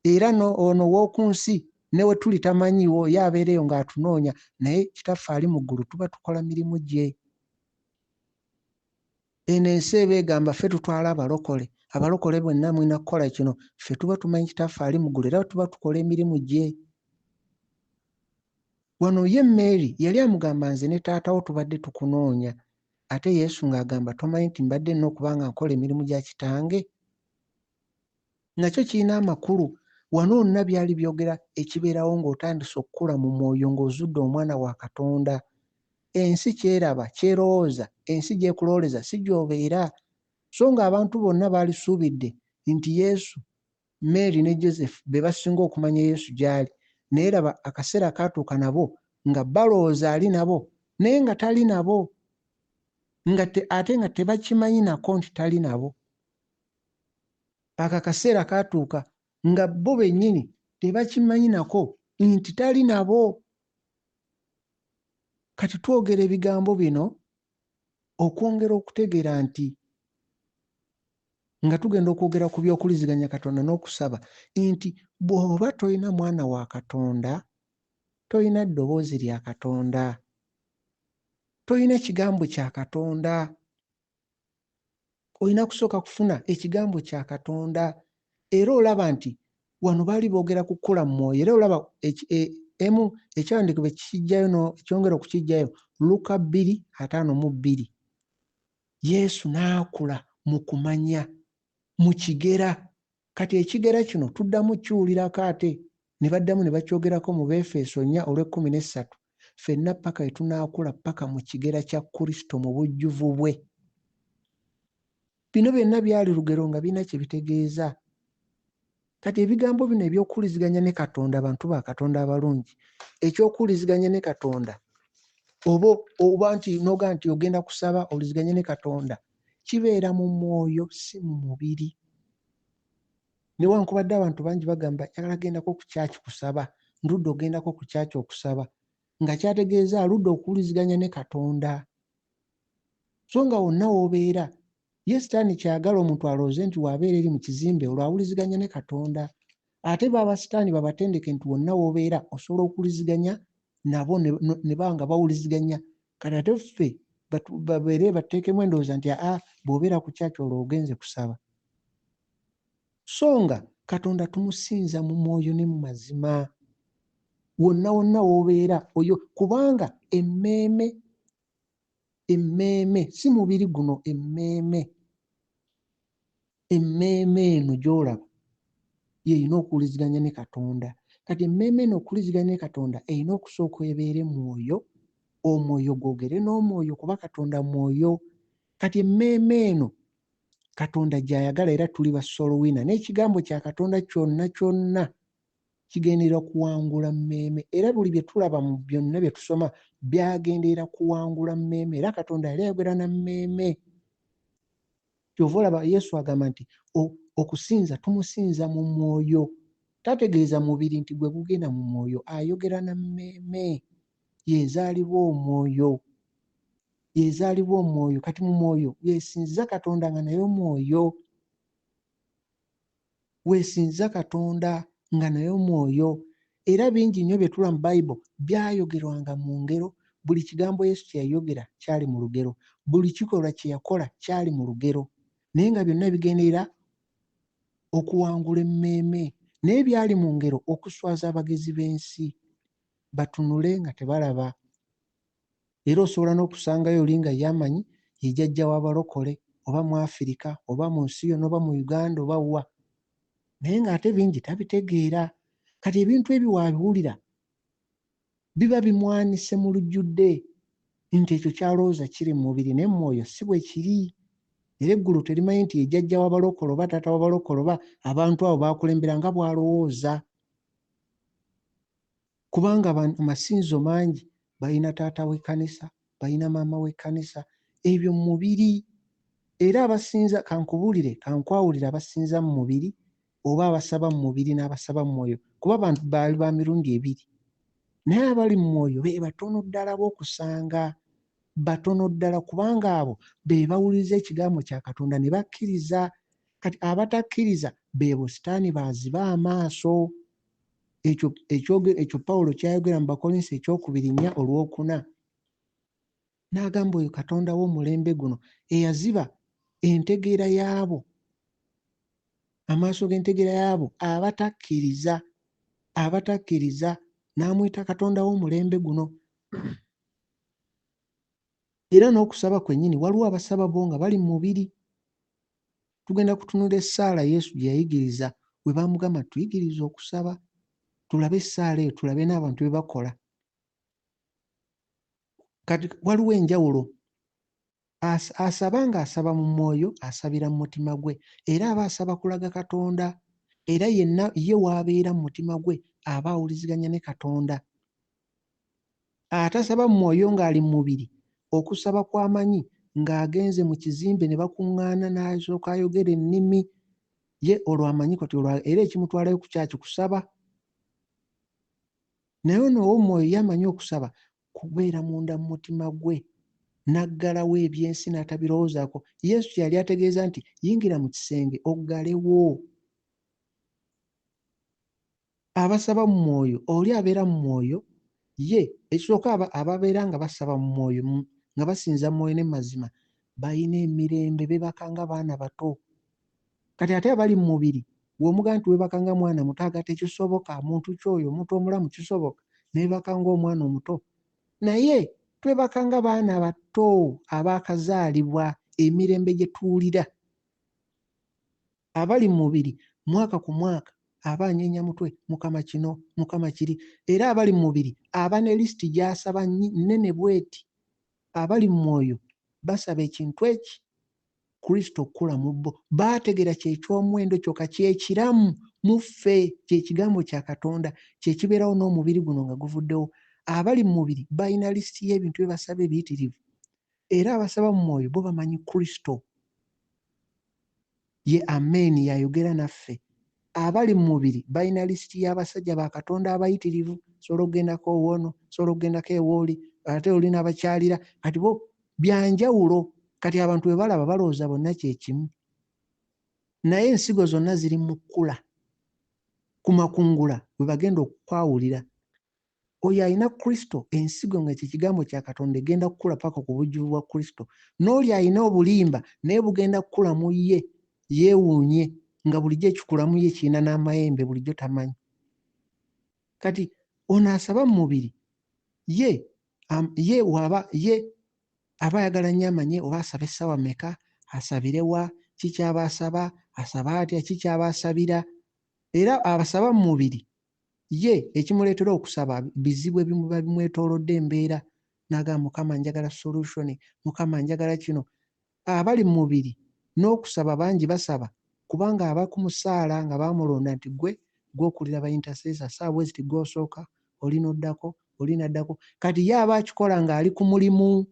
Era ono ow'oku nsi ne we tuli tamanyiiwo, ye abeera eyo ng'atunoonya, naye kitaffe ali mu ggulu tuba tukola mirimu gye. Eno ensi eba egamba ffe tutwala abalokole, abalokole bwenna mulina kukola kino, ffe tuba tumanyi kitaffe ali mu ggulu era tuba tukola emirimu gye. Wano ye Mary yali amugamba nze ne taatawo tubadde tukunoonya. Ate Yesu ng'agamba tomanyi nti mbadde nina okuba nga nkola emirimu gya kitange? Nakyo kirina amakulu. Wano wonna byali byogera ekibeerawo ng'otandise okukula mu mwoyo ng'ozudde omwana wa Katonda. Ensi ky'eraba, ky'erowooza, ensi gy'ekulowooleza si gy'obeera. So ng'abantu bonna baalisuubidde nti Yesu, Mary ne Joseph be basinga okumanya Yesu gy'ali. Naye laba akaseera kaatuuka nabo nga balowooza ali nabo, naye nga tali nabo. Ate nga tebakimanyi nako nti tali nabo. Ako akaseera kaatuuka nga bo bennyini tebakimanyi nako nti tali nabo. Kati twogera ebigambo bino okwongera okutegeera nti nga tugenda okwogera ku by'okuliziganya Katonda n'okusaba nti bw'oba tolina mwana wa Katonda, tolina ddoboozi lya Katonda, tolina kigambo kya Katonda. Olina kusooka kufuna ekigambo kya Katonda. Era olaba nti wano baali boogera ku kukula mu mwoyo. Era olaba emu ekyawandiikibwa ekijjayo ekyongera okukiggyayo, Luka 2:52. Yesu n'akula mu kumanya, mu kigera. Kati ekigera kino tuddamu kiwulirako ate. Ne baddamu ne bakyogerako mu Beefeso 4 olw'ekkumi n'essatu, ffenna paka we tunaakula paka mu kigera kya Kristo mu bujjuvu bwe. Bino byonna byali lugero nga birina kye bitegeeza. Kati ebigambo bino eby'okuwuliziganya ne Katonda, bantu ba Katonda abalungi, eky'okuwuliziganya ne Katonda oba nti n'ogamba nti ogenda kusaba owuliziganye ne Katonda, kibeera mu mwoyo si mu mubiri. Newankubadde abantu bangi bagamba njagala gendako ku kyaki kusaba, ndudde ogendako ku kyaki okusaba, nga kyategeeza aludde okuwuliziganya ne Katonda. So nga wonna w'obeera, ye Sitaani ky'ayagala omuntu alowooze nti w'abeera eri mu kizimbe olwo awuliziganya ne Katonda. Ate bo abasitaani babatendeke nti wonna w'obeera osobola okuwuliziganya nabo ne baba nga bawuliziganya. Kati ate ffe babeere batuteekemu endowooza nti aa bw'obeera ku kyaki olwo ogenze kusaba. So nga Katonda tumusinza mu mwoyo ne mu mazima. Wonna wonna w'obeera oyo, kubanga emmeeme si mubiri guno, emmeeme eno gy'olaba y'erina okuwuliziganya ne Katonda. Kati emmeeme eno okuwuliziganya ne Katonda erina okusooka ebeere mwoyo, omwoyo gwogere n'omwoyo, kuba Katonda mwoyo. Kati emmeeme eno Katonda gy'ayagala, era tuli ba soul winner, n'ekigambo kya Katonda kyonna kyonna kigenderera kuwangula mmeeme. Era buli bye tulaba mu byonna bye tusoma byagenderera kuwangula mmeeme, era Katonda yali ayogera na mmeeme. Kyova olaba Yesu agamba nti okusinza tumusinza mu mwoyo, tategeeza mubiri nti gwe gugenda mu mwoyo, ayogera na mmeeme yezaalibwa omwoyo, yezaalibwa omwoyo. Kati mu mwoyo yesinza Katonda nga naye omwoyo, weesinza Katonda nga naye omwoyo. Era bingi nnyo bye tulaba mu Bayibuli byayogerwanga mu ngero. Buli kigambo Yesu kye yayogera kyali mu lugero, buli kikolwa kye yakola kyali mu lugero, naye nga byonna bigenderera okuwangula emmeeme. Naye byali mu ngero okuswaza abagezi b'ensi, batunule nga tebalaba. Era osobola n'okusangayo oli nga ye amanyi ye jjajja w'abalokole, oba mu Afirika, oba mu nsi yonna, oba mu Uganda, oba wa, naye ng'ate bingi tabitegeera. Kati ebintu ebyo waabiwulira biba bimwanise mu lujjudde nti ekyo ky'alowooza kiri mu mubiri, naye mu mwoyo si bwe kiri. Era eggulu terimanyi nti ye jjajja w'abalokole oba taata w'abalokole oba abantu abo b'akulembera nga bw'alowooza, kubanga amasinzizo mangi balina taata w'ekkanisa, balina maama w'ekkanisa, ebyo mu mubiri. Era abasinza, kankubuulire, kankwawulire abasinza mu mubiri oba abasaba mu mubiri n'abasaba mu mwoyo, kuba bantu baali ba mirundi ebiri. Naye abali mu mwoyo be batono ddala b'okusanga, batono ddala, kubanga abo be bawuliriza ekigambo kya Katonda ne bakkiriza. Kati abatakkiriza beebo Sitaani baaziba amaaso. Ekyo Pawulo ky'ayogera mu Bakolinso ekyokubiri 4 olwokuna, n'agamba oyo Katonda w'omulembe guno eyaziba entegeera yaabo, amaaso g'entegeera yaabo abatakkiriza, n'amuyita Katonda w'omulembe guno. Era n'okusaba kwennyini, waliwo abasaba bo nga bali mu mubiri. Tugenda kutunula essaala Yesu gye yayigiriza we baamugamba tuyigirize okusaba, tulabe essaala eyo, tulabe n'abantu bye bakola. Kati waliwo enjawulo. Asaba ng'asaba mu mwoyo, asabira mu mutima gwe, era aba asaba kulaga Katonda, era yenna ye w'abeera mu mutima gwe aba awuliziganya ne Katonda. Atasaba mu mwoyo ng'ali mu mubiri, okusaba kw'amanyi ng'agenze mu kizimbe ne bakuŋŋaana n'asooka ayogera ennimi, ye olwo amanyi kati olwo, era ekimutwalayo ku kyaki kusaba. Naye ono ow'omwoyo ye amanyi okusaba kubeera munda mu mutima gwe, n'aggalawo ebyensi n'atabirowoozaako. Yesu yali ategeeza nti yingira mu kisenge oggalewo. Abasaba mu mwoyo, oli abeera mu mwoyo ye ekisooka, ababeera nga basaba mu mwoyo, nga basinza mu mwoyo ne mazima, balina emirembe, beebaka nga baana bato. Kati ate abali mu mubiri, bw'omugamba nti weebaka nga mwana muto, aga tekisoboka. Muntu ki oyo? Omuntu omulamu kisoboka neebaka ng'omwana omuto? Naye twebaka nga baana bato abaakazaalibwa, emirembe gye tuwulira. Abali mu mubiri mwaka ku mwaka aba anyeenya mutwe, Mukama kino, Mukama kiri. Era abali mu mubiri aba ne lisiti gy'asaba nnene bw'eti. Abali mu mwoyo basaba ekintu eki Kristo okukula mu bo. Baategera kye ky'omuwendo kyokka, kye kiramu mu ffe, kye kigambo kya Katonda, kye kibeerawo n'omubiri guno nga guvuddewo. Abali mu mubiri balina lisiti y'ebintu bye basaba ebiyitirivu, era abasaba mu mwoyo bo bamanyi Kristo. Ye Ameeni y'ayogera naffe. Abali mu mubiri balina lisiti y'abasajja ba Katonda abayitirivu, sobola okugendako owoono, sobola okugendako ewooli, ate oli n'abakyalira. Kati bo bya njawulo. Kati abantu bwe balaba balowooza bonna kye kimu. Naye ensigo zonna ziri mu kkula. Ku makungula we bagenda okukwawulira. Oyo alina Kristo, ensigo nga kye kigambo kya Katonda egenda kukula paka ku bujjuvu bwa Kristo. N'oli alina obulimba naye bugenda kukula mu ye, yeewuunye nga bulijjo ekikula mu ye kirina n'amayembe bulijjo tamanyi. Kati ono asaba mu mubiri ye, ye waba ye aba ayagala nnyo amanye oba asaba essaawa mmeka, asabire wa, ki ky'aba asaba, asaba atya, ki ky'aba asabira. Era abasaba mu mubiri ye ekimuleetera okusaba bizibu ebimuba bimwetoolodde embeera, n'agamba Mukama njagala solution, Mukama njagala kino. Abali mu mubiri n'okusaba bangi basaba kubanga aba ku musaala nga baamulonda nti gwe gw'okulira ba intercessor, ssaawa bwe ziti gw'osooka, oli n'oddako, oli n'addako. Kati ye aba akikola ng'ali ku mulimu,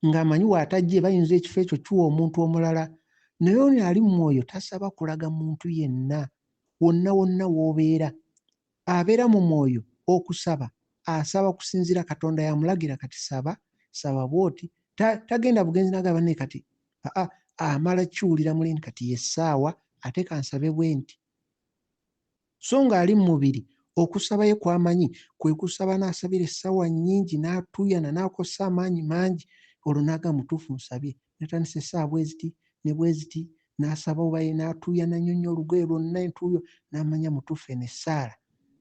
ng'amanyi w'atajje bayinza ekifo ekyo kiwa omuntu omulala. Naye ono ali mu mwoyo tasaba kulaga muntu yenna, wonna wonna w'obeera. Abeera mu mwoyo okusaba, asaba kusinziira Katonda yamulagira kati saba, saba bw'oti. Tagenda bugenzi n'agamba naye kati, aa, amala kiwulira muli nti kati ye ssaawa ate kansabe bwe nti. So ng'ali mu mubiri okusaba ye kw'amanyi kwe kusaba n'asabira essaawa nnyingi n'atuuyana n'akozesa amaanyi mangi, olwo n'agamba mutuufu nsabye. Natandise essaawa bwe ziti ne bwe ziti, n'asaba oba ye n'atuuyana nnyo nnyo olugoye lwonna entuuyo, n'amanya mutuufu eno essaala.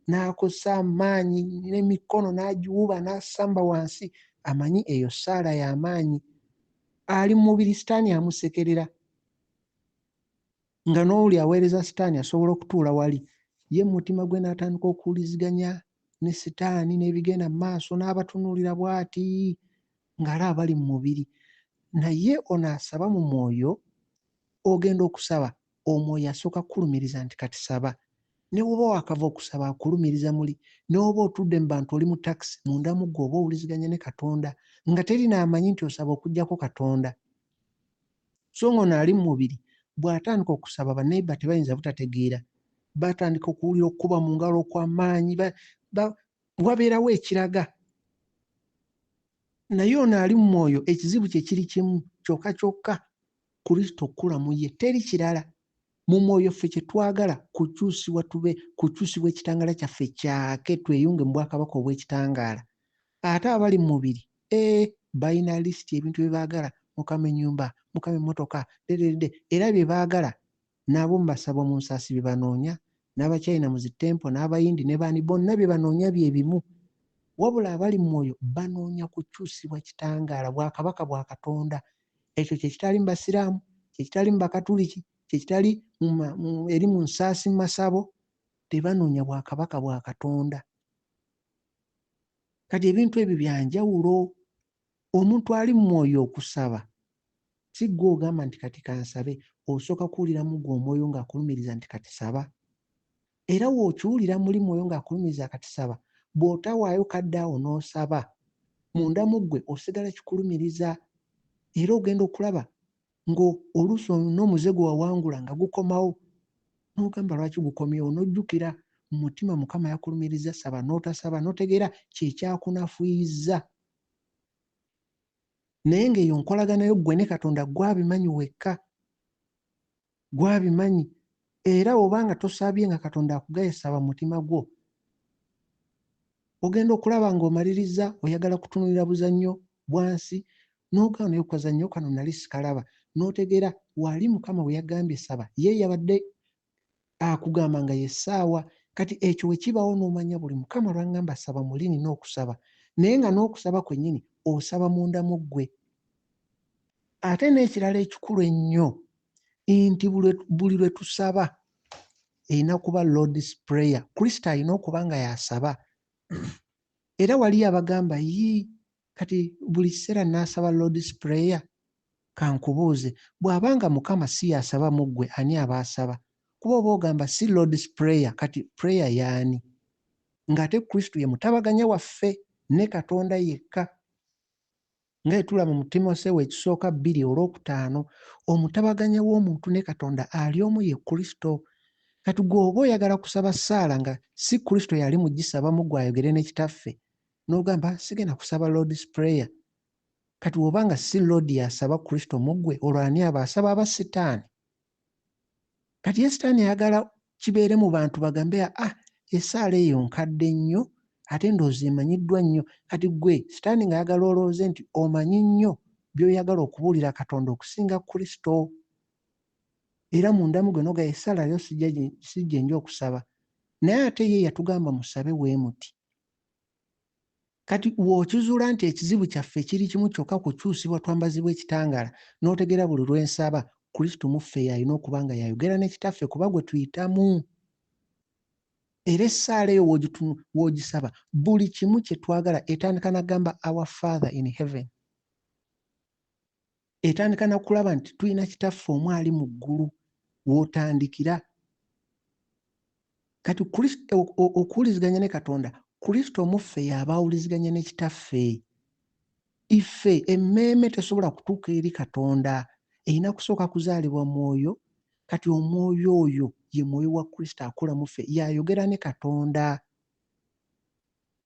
N'akozesa amaanyi n'emikono n'agiwuba n'asamba wansi, amanyi eyo ssaala y'amaanyi. Ali mu mubiri sitaani amusekerera. Nga n'oli aweereza sitaani asobola okutuula wali, ye mu mutima gwe n'atandika okuwuliziganya ne sitaani n'ebigenda mu maaso n'abatunuulira bw'ati ng'alaba bali mu mubiri. Naye ono asaba mu mwoyo, ogenda okusaba omwoyo asooka kukulumiriza nti kati saba. Ne bw'oba waakava okusaba akulumiriza muli, ne bw'oba otudde mu bantu oli mu takisi, munda mu ggwe oba owuliziganya ne Katonda nga teri n'amanyi nti osaba okuggyako Katonda. So ng'ono ali mu mubiri bw'atandika okusaba banneighbor tebayinza butategeera. Batandika okuwulira okukuba mu ngalo okw'amaanyi, wabeerawo ekiraga. Naye ono ali mu mwoyo ekizibu kye kiri kimu kyokka kyokka, Kristo okukula mu ye, teri kirala. Mu mwoyo ffe kye twagala kukyusibwa tube kukyusibwa ekitangaala kyaffe kyake tweyunge mu bwakabaka obw'ekitangaala. Ate abali mu mubiri, balina lisiti ebintu bye baagala, Mukama ennyumba, Mukama emmotoka, dededede, era bye baagala n'abo mu basabo mu nsaasi bye banoonya, n'Abachina mu zi temple, n'Abayindi ne baani bonna bye banoonya bye bimu. Wabula abali mu mwoyo banoonya kukyusibwa kitangaala, bwakabaka bwa Katonda. Ekyo kye kitali mu Basiraamu, kye kitali mu Bakatuliki, kye kitali eri mu nsaasi mu masabo, tebanoonya bwakabaka bwa Katonda. Kati ebintu ebyo bya njawulo. Omuntu ali mu mwoyo okusaba, si ggwe ogamba nti kati kansabe, osooka kuwuliramu ggwe omwoyo ng'akulumiriza nti kati saba. Era w'okiwulira muli mwoyo ng'akulumiriza kati saba, bw'otawaayo kadde awo n'osaba, munda mu ggwe osigala kikulumiriza. Era ogenda okulaba ng'oluusi n'omuze gwe wawangula nga gukomawo, n'ogamba lwaki gukomyewo, n'ojjukira mu mutima Mukama yakulumiriza saba n'otasaba, n'otegeera kye kyakunafuyiza. Naye ng'eyo nkolagana yo ggwe ne Katonda gw'abimanyi wekka, gw'abimanyi. Era bw'oba nga tosabye nga Katonda akugaye saba mu mutima gwo, ogenda okulaba ng'omaliriza oyagala kutunuulira buzannyo bwa nsi, n'ogaana naye kazannyo kano nali sikalaba, n'otegeera wali Mukama bwe yagambye saba, ye yabadde akugamba nga ye ssaawa. Kati ekyo we kibaawo n'omanya buli Mukama lw'aŋŋamba saba muli nina okusaba, naye nga n'okusaba kwennyini osaba munda mu ggwe. Ate n'ekirala ekikulu ennyo nti buli lwe tusaba erina kuba Lord's Prayer. Kristo alina okuba nga y'asaba. Era waliyo abagamba, yii, kati buli kiseera nnaasaba Lord's Prayer? Kankubuuze, bw'aba nga Mukama si y'asaba mu ggwe, ani aba asaba? Kuba oba ogamba si Lord's Prayer, kati prayer y'ani? Ng'ate Kristo ye mutabaganya waffe ne Katonda yekka. Nga bwe tulaba mu Timoseewo ekisooka bbiri olwokutaano, omutabaganya w'omuntu ne Katonda ali omu ye Kristo. Kati gwe oba oyagala kusaba ssaala nga si Kristo yali mu gisabamu gwe ayogere ne Kitaffe, n'ogamba sigenda kusaba Lord's Prayer. Kati bw'oba nga si Lord y'asaba Kristo mu ggwe, olwo ani aba asaba? Aba Sitaani. Kati ye Sitaani ayagala kibeere mu bantu bagambe, ah, essaala eyo nkadde nnyo ate ndowooza emanyiddwa nnyo. Kati ggwe Sitaani ng'ayagala olowooze nti omanyi nnyo by'oyagala okubuulira Katonda okusinga Kristo. Era munda mu gwe n'ogamba essaala yo si gye nja okusaba. Naye ate ye yatugamba musabe bwe muti. Kati w'okizuula nti ekizibu kyaffe kiri kimu kyokka kukyusibwa twambazibwe ekitangaala, n'otegeera buli lwe nsaba, Kristo mu ffe y'alina okuba nga y'ayogera ne Kitaffe kuba gwe tuyitamu. Era essaala eyo w'ogisaba, buli kimu kye twagala etandika na kugamba Our Father in Heaven. Etandika na kulaba nti tulina Kitaffe omu ali mu ggulu w'otandikira. Kati okuwuliziganya ne Katonda, Kristo mu ffe y'aba awuliziganya ne Kitaffe. Iffe emmeeme tesobola kutuuka eri Katonda, erina kusooka kuzaalibwa mwoyo. Kati omwoyo oyo ye mwoyo wa Kristo akula mu ffe, y'ayogera ne Katonda.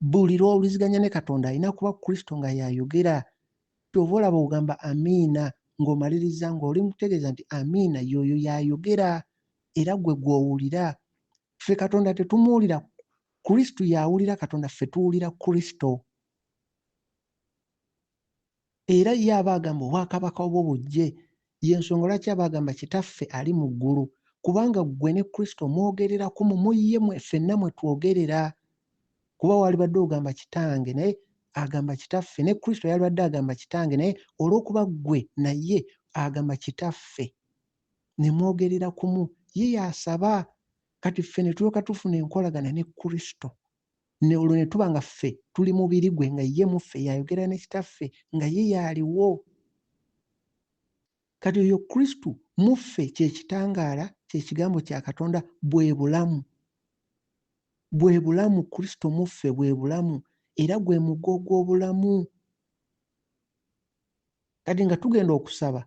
Buli lw'owuliziganya ne Katonda alina kuba Kristo nga y'ayogera. Ky'ova olaba ogamba amiina ng'omaliriza ng'oli mu kutegeeza nti amiina y'oyo y'ayogera era gwe gw'owulira. Ffe Katonda tetumuwulira, Kristo y'awulira Katonda, ffe tuwulira Kristo. Era ye aba agamba obwakabaka bwo bujje. Y'ensonga lwaki aba agamba Kitaffe ali mu ggulu, kubanga ggwe ne Kristo mwogerera kumu, mu ye mwe ffenna mwe twogerera. Kuba waalibadde ogamba Kitange, naye agamba Kitaffe, ne Kristo yalibadde agamba Kitange, naye olw'okuba ggwe naye agamba Kitaffe, ne mwogerera kumu. Ye y'asaba, kati ffe ne tulyoka tufuna enkolagana ne Kristo. Ne olwo ne tuba nga ffe tuli mubiri gwe, nga ye mu ffe y'ayogera ne Kitaffe, nga ye y'aliwo. Kati oyo Kristo mu ffe kye kitangaala, kye Kigambo kya Katonda, bwe bulamu. Bwe bulamu, Kristo mu ffe bwe bulamu, era gwe mugga ogw'obulamu. Kati nga tugenda okusaba,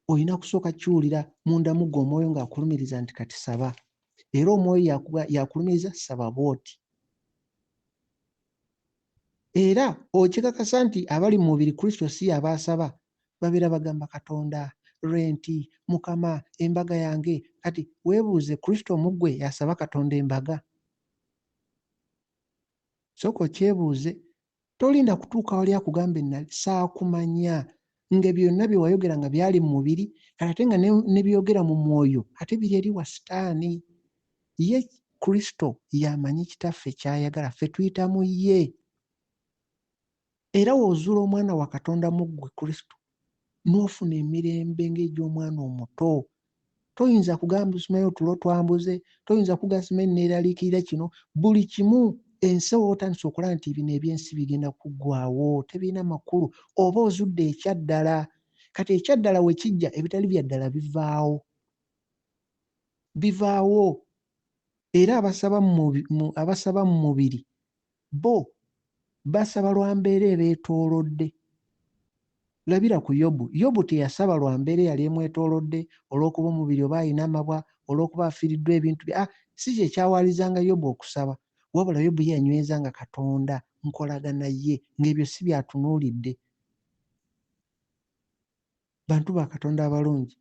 olina kusooka kiwulira munda mu ggwe omwoyo ng'akulumiriza nti kati saba. Era omwoyo yakulumiriza saba bw'oti. Era okikakasa nti abali mu mubiri Kristo si y'aba asaba, babeera bagamba Katonda, renti, Mukama, embaga yange. Kati weebuuze Kristo mu ggwe y'asaba Katonda embaga? Sooka okyebuuze. Tolinda kutuuka wali akugambe nali saakumanya nga byonna bye wayogera nga byali mu mubiri, kati ate nga ne byogera mu mwoyo ate biri eri wa Sitaani. Ye Kristo y'amanyi Kitaffe ky'ayagala, ffe tuyita mu ye. Era w'ozuula Omwana wa Katonda mu ggwe, Kristo, n'ofuna emirembe ng'egy'omwana omuto. Toyinza kugamba simanyi otulo twambuze, toyinza kugamba simanyi neeraliikirira kino. Buli kimu ensi oba otandise okulaba nti bino eby'ensi bigenda kuggwaawo, tebirina makulu, oba ozudde ekyaddala. Kati ekyaddala we kijja, ebitali bya ddala bivaawo. Bivaawo. Era abasaba mu mubiri bo basaba lwa mbeera ebeetoolodde. Labira ku Yobu. Yobu teyasaba lwa mbeera eyali emwetoolodde, olw'okuba omubiri oba alina amabwa, olw'okuba afiiriddwa ebintu bye. Ah, si kye kyawalirizanga Yobu okusaba. Wabula Yobu ye yanywezanga Katonda nkolagana ye, ng'ebyo si by'atunuulidde. Bantu ba Katonda abalungi,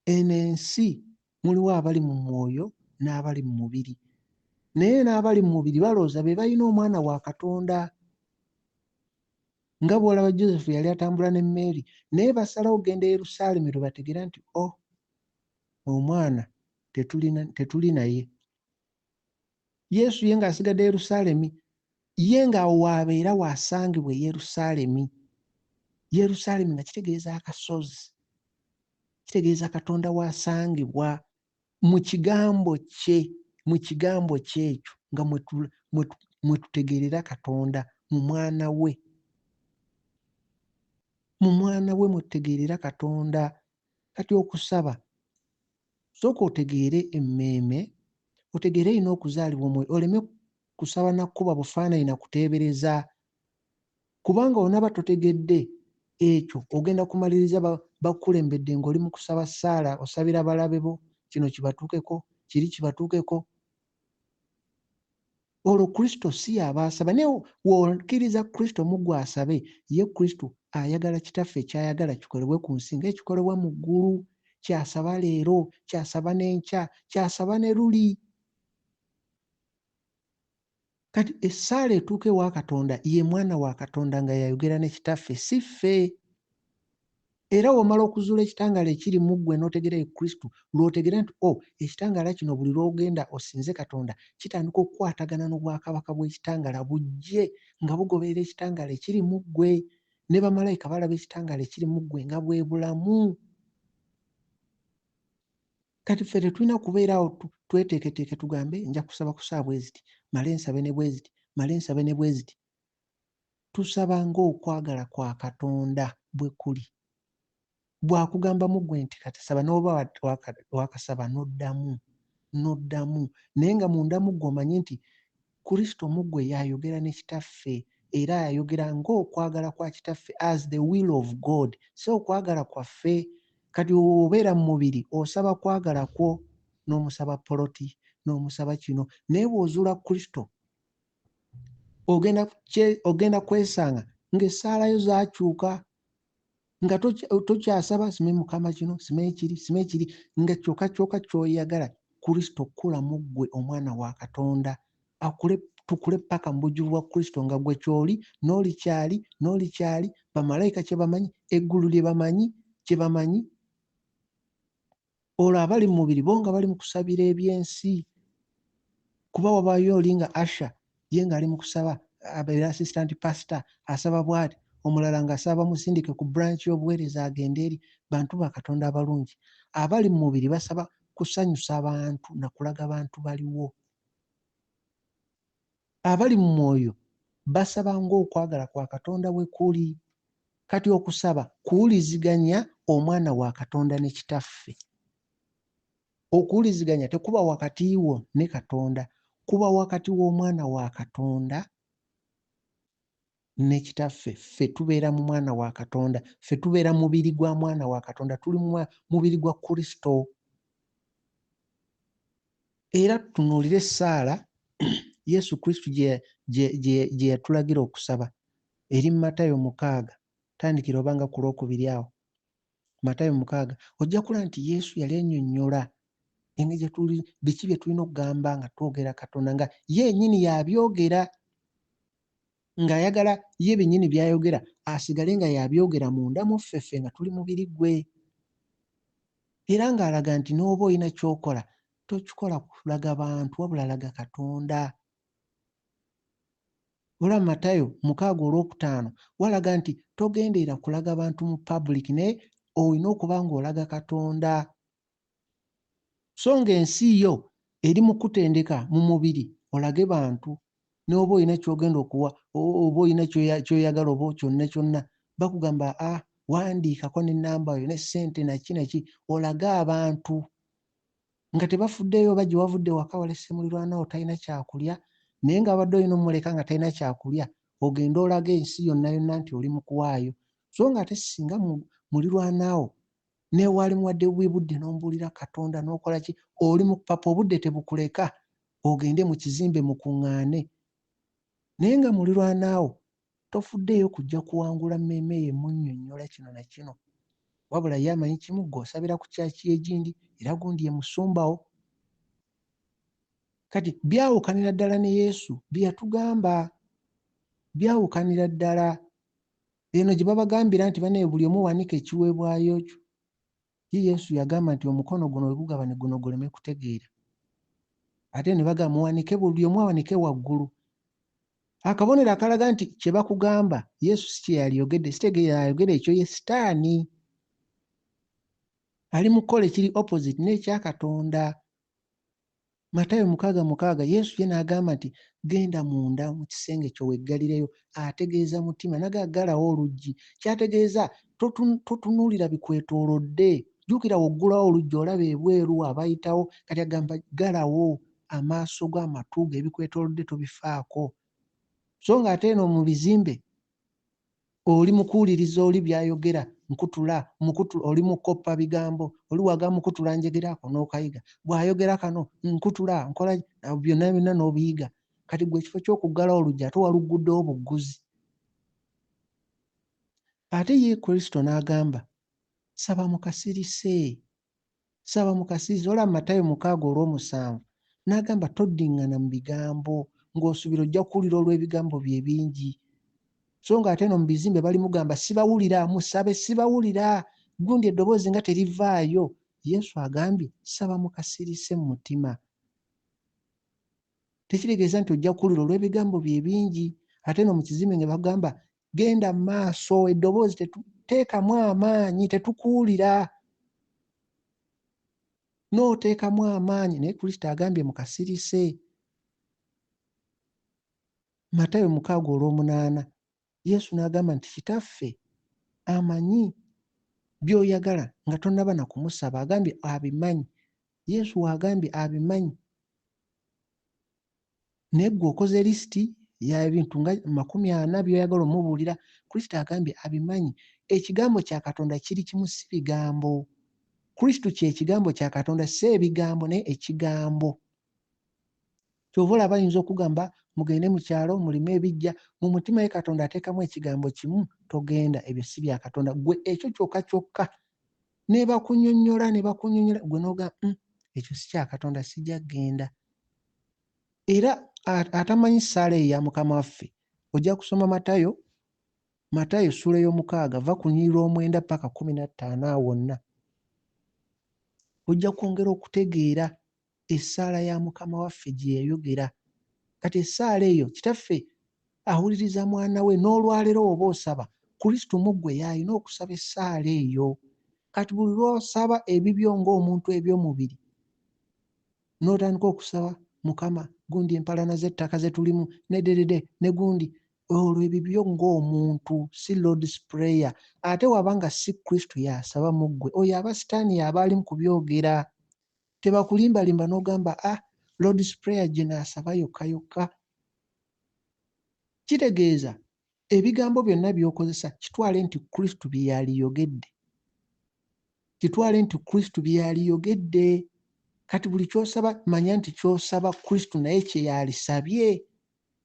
eno ensi muliwo abali mu mwoyo n'abali mu mubiri. Naye n'abali mu mubiri balowooza be balina omwana wa Katonda. Nga bw'olaba Joseph yali atambula ne Mary, naye basalawo okugenda e Yerusaalemi lwe bategeera nti oh, omwana tetuli naye. Yesu ye ng'asigadde Yerusaalemi, ye ng'awo w'abeera w'asangibwa e Yerusaalemi. Yerusaalemi nga kitegeeza akasozi, kitegeeza Katonda w'asangibwa. Mu kigambo kye, mu kigambo kye ekyo nga mwe tutegeerera Katonda mu mwana we. Mu mwana we mwe tutegeerera Katonda. Kati okusaba, sooka otegeere emmeeme, otegeere erina okuzaalibwa omwoyo, oleme kusaba na kukuba bufaananyi na kuteebereza. Kubanga onaba totegedde ekyo, ogenda kumaliriza bakukulembedde ng'oli mu kusaba ssaala, osabira balabe bo, kino kibatuukeko, kiri kibatuukeko. Olwo Kristo si y'aba asaba, naye w'okkiriza Kristo mu ggwe asabe, ye Kristo ayagala Kitaffe ky'ayagala kikolebwe ku nsi ng'ekikolebwa mu ggulu. Ky'asaba leero, ky'asaba n'enkya, ky'asaba ne luli. Kati essaala etuuka ewa Katonda ye mwana wa Katonda nga yayogera ne Kitaffe, si ffe. Era w'omala okuzuula ekitangaala ekiri mu ggwe n'otegeera ye Kristo, lw'otegeera nti, oh, ekitangaala kino buli lw'ogenda osinze Katonda, kitandika okukwatagana n'obwakabaka bw'ekitangaala bujje nga bugoberera ekitangaala ekiri mu ggwe. Ne bamalayika balaba ekitangaala ekiri mu ggwe nga bwe bulamu. Kati ffe tetulina kubeera awo tweteeketeeke tugambe nja kusaba ku ssaawa bwe ziti, male nsabe ne bwe ziti, male nsabe ne bwe ziti. Tusaba ng'okwagala kwa Katonda bwe kuli. Bw'akugamba mu ggwe nti kati saba, n'oba wakasaba n'oddamu, n'oddamu, naye nga munda mu ggwe omanyi nti Kristo mu ggwe y'ayogera ne Kitaffe, era ayogera ng'okwagala kwa Kitaffe, as the will of God, si okwagala kwaffe. Kati obeera mu mubiri osaba kwagala kwo, n'omusaba poloti, n'omusaba kino, naye bw'ozuula Kristo ogenda kwesanga ng'essaala yo zaakyuka, nga tokyasaba simanyi Mukama kino, simanyi kiri, simanyi kiri, nga kyokka kyokka ky'oyagala Kristo kkula mu ggwe omwana wa Katonda, akule, tukule ppaka mu bujjuvu bwa Kristo, nga ggwe ky'oli, n'oli ky'ali, n'oli ky'ali, bamalayika kye bamanyi, eggulu lye bamanyi, kye bamanyi. Olwo abali mu mubiri bo nga bali mu kusabira eby'ensi, kuba wabaayo oli nga Asha ye ng'ali mu kusaba, abeera assistant pastor, asaba bw'ati, omulala ng'asaba bamusindike ku branch y'obuweereza agende eri. Bantu ba Katonda abalungi. Abali mu mubiri basaba kusanyusa bantu na kulaga bantu baliwo. Abali mu mwoyo basaba ng'okwagala kwa Katonda bwe kuli. Kati okusaba kuwuliziganya omwana wa Katonda ne Kitaffe. Okuwuliziganya tekuba wakati wo ne Katonda, kuba wakati w'omwana wa Katonda ne Kitaffe. Ffe tubeera mu mwana wa Katonda, ffe tubeera mubiri gwa mwana wa Katonda, tuli mu mubiri gwa Kristo. Era tutunuulire essaala Yesu Kristo gye yatulagira okusaba eri mu Matayo 6, tandikira oba nga ku lwokubiri awo. Matayo 6, ojja kulaba nti Yesu yali annyonnyola engeri gye tuli, biki bye tulina okugamba nga twogera Katonda, nga ye yennyini y'abyogera, ng'ayagala ye byennyini by'ayogera asigale nga y'abyogera munda mu ffe, ffe nga tuli mubiri gwe. Era ng'alaga nti n'oba olina ky'okola, tokikola kulaga bantu, wabula laga Katonda. Olaba Matayo 6 olwokutaano walaga nti togenderera kulaga bantu mu public, naye olina okuba ng'olaga Katonda. So ng'ensi yo eri mu kutendeka mu mubiri olage bantu, n'oba olina ky'ogenda okuwa, oba olina ky'oyagala oba kyonna kyonna, bakugamba wandiikako n'ennamba yo ne ssente naki naki, olage abantu nga tebafuddeeyo oba gye wavudde waka walese muliraanwa wo talina kyakulya, naye nga abadde olina omuleka nga talina kyakulya, ogende olage ensi yonna yonna nti oli mu kuwaayo. So ng'ate singa muliraanwa wo ne waali muwadde bubi budde n'omubuulira Katonda n'okola ki, oli mu kupapa obudde tebukuleka ogende mu kizimbe mukuŋŋaane, naye nga muliraanwa wo tofuddeeyo kujja kuwangula mmeeme ye munnyonnyola kino na kino, wabula ye amanyi kimu, ggwe osabira ku kyaki y'egindi era gundi ye musumba wo. Kati byawukanira ddala ne Yesu bye yatugamba, byawukanira ddala. Eno gye babagambira nti bannaye buli omu wanika ekiweebwayo kyo. Ye Yesu yagamba nti omukono guno we gugaba ne guno guleme kutegeera. Ate ne bagamba muwanike, buli omu awanike waggulu. Akabonero akalaga nti kye bakugamba Yesu si kye yaliyogedde, si tegeera ayogera ekyo ye Sitaani. Ali mu kukola ekiri opposite n'ekya Katonda. Matayo 6:6 Yesu ye n'agamba nti genda munda mu kisenge kyo weggalireyo, ategeeza mutima, n'agamba ggalawo oluggi. Ky'ategeeza totunuulira bikwetoolodde. Jjukira w'oggulawo oluggi olaba ebweru abayitawo, kati agamba ggalawo amaaso go, amatu go, ebikwetoolodde tobifaako. So ng'ate eno mu bizimbe oli mu kuwuliriza oli by'ayogera, nkutula, mukutula, oli mu kukoppa bigambo, oli waga mukutula njegera ako n'okayiga, bw'ayogera kano nkutula, nkola byonna byonna n'obiyiga. Kati ggwe ekifo ky'okuggalawo oluggi ate walugguddewo bugguzi. Ate ye Kristo n'agamba saba mu kasirise, saba mu kasirise. Olaba Matayo 6:7 n'agamba toddiŋŋana mu bigambo ng'osuubira ojja kuwulira olw'ebigambo bye ebingi. So ng'ate eno mu bizimbe bali mugamba sibawulira, musabe sibawulira, gundi eddoboozi nga terivaayo. Yesu agambye saba mu kasirise mu mutima. Tekitegeeza nti ojja kuwulira olw'ebigambo bye ebingi. Ate eno mu kizimbe nga bagamba genda mu maaso, eddoboozi teekamu amaanyi, tetukuwulira. N'oteekamu amaanyi, naye Kristo agambye mu kasirise. Matayo 6:8 Yesu n'agamba nti Kitaffe amanyi by'oyagala nga tonnaba na kumusaba, agambye abimanyi. Yesu w'agambye abimanyi. Naye ggwe okoze lisiti y'ebintu nga 40 by'oyagala omubuulira, Kristo agambye abimanyi. Ekigambo kya Katonda kiri kimu, si bigambo. Kristo kye kigambo kya Katonda, si ebigambo, naye ekigambo. Ky'ova olaba bayinza okugamba mugende mu kyalo mulime ebijja, mu mutima ye Katonda ateekamu ekigambo kimu, togenda, ebyo si bya Katonda. Ggwe ekyo kyokka kyokka ne bakunyonnyola, ne bakunyonnyola, ggwe n'ogamba ekyo si kya Katonda, sijja kugenda. Era atamanyi ssaala eyo ya Mukama waffe, ojja kusoma Matayo, Matayo ssuula 6, va ku lunyiriri lw'omwenda paka 15 awo wonna. Ojja kwongera okutegeera essaala ya Mukama waffe gye yayogera. Kati essaala eyo Kitaffe awuliriza mwana we, n'olwaleero oba osaba, Kristo mu ggwe y'alina okusaba essaala eyo. Kati buli lw'osaba ebibyo ng'omuntu eby'omubiri, n'otandika okusaba Mukama gundi empalana z'ettaka ze tulimu ne dedede ne gundi, olwo ebibyo ng'omuntu si Lord's Prayer. Ate waba nga si Kristo y'asaba mu ggwe, oyo aba Sitaani y'aba ali mu kubyogera. Tebakulimbalimba n'ogamba Lord's Prayer gye naasaba yokka yokka. Kitegeeza ebigambo byonna by'okozesa kitwale nti Kristo bye yaliyogedde. Kitwale nti Kristo bye yaliyogedde. Kati buli ky'osaba manya nti ky'osaba Kristo naye kye yalisabye.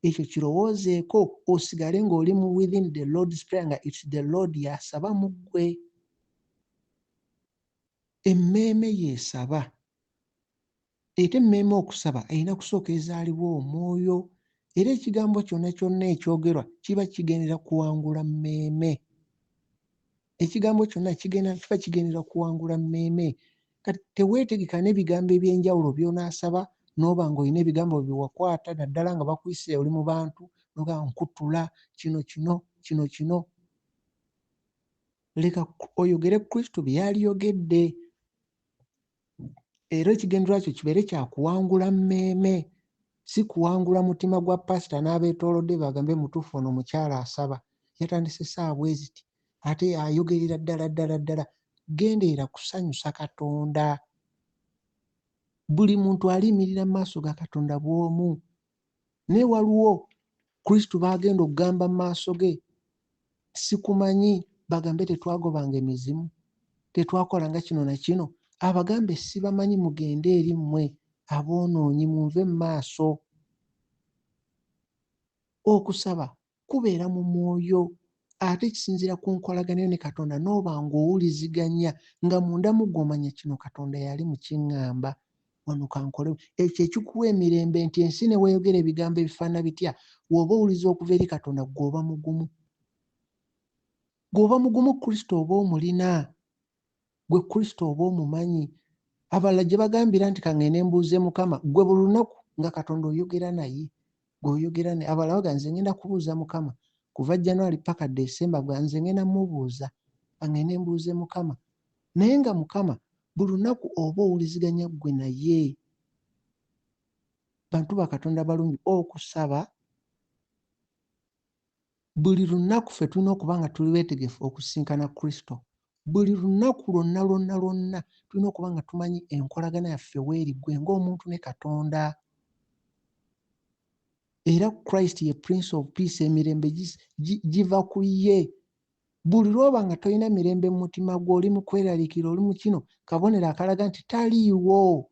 Ekyo kirowoozeeko osigale ng'oli mu within the Lord's Prayer nga it's the Lord y'asaba mu ggwe. Emmeeme y'esaba. Ate emmeeme okusaba erina kusooka ezaalibwa omwoyo. Era ekigambo kyonna kyonna ekyogerwa kiba kigendera kuwangula mmeeme. Ekigambo kyonna kiba kigendera kuwangula mmeeme. Kati teweetegeka n'ebigambo eby'enjawulo by'onaasaba n'oba ng'olina ebigambo bye wakwata naddala nga bakuyise oli mu bantu n'ogamba nkutula kino kino kino kino. Leka oyogere Kristo bye yaliyogedde. Era ekigendererwa kyo kibeere kya kuwangula mmeeme, si kuwangula mutima gwa pasita n'abeetoolodde bagambe mutuufu ono omukyala asaba yatandise ssaawa bwe ziti ate ayogerera ddala ddala ddala. Genderera kusanyusa Katonda. Buli muntu aliyimirira mu maaso ga Katonda bw'omu. Naye waliwo Kristo b'agenda okugamba mu maaso ge, sikumanyi, bagambe tetwagobanga emizimu, tetwakolanga kino na kino, abagambe sibamanyi mugende eri mmwe aboonoonyi munve mu maaso. Okusaba kubeera mu mwoyo ate kisinziira ku nkolagana yo ne Katonda n'oba ng'owuliziganya nga munda mu ggwe omanya kino Katonda yali mu kiŋŋamba wano kankole. Ekyo ekikuwa emirembe nti ensi ne weeyogera ebigambo ebifaanana bitya, w'oba owuliza okuva eri Katonda ggwe oba mugumu. Ggwe oba mugumu Kristo oba omulina. Ggwe Kristo oba omumanyi. Abalala gye bagambira nti kangende mbuuze Mukama, ggwe buli lunaku nga Katonda oyogera naye. Ggwe oyogera naye. Abalala bagamba nze ngenda kubuuza Mukama kuva January paka December, gwe nze ngenda mubuuza, kangende mbuuze Mukama. Naye nga Mukama buli lunaku oba owuliziganya ggwe naye. Bantu ba Katonda balungi, okusaba buli lunaku ffe tulina okuba nga tuli beetegefu okusisinkana Kristo. Buli lunaku lwonna lwonna lwonna tulina okuba nga tumanyi enkolagana yaffe weeri ggwe ng'omuntu ne Katonda. Era Christ ye Prince of Peace, emirembe giva ku ye. Buli lw'oba nga tolina mirembe mu mutima gwo, oli mu kweraliikirira, oli mu kino, kabonero akalaga nti taliiwo.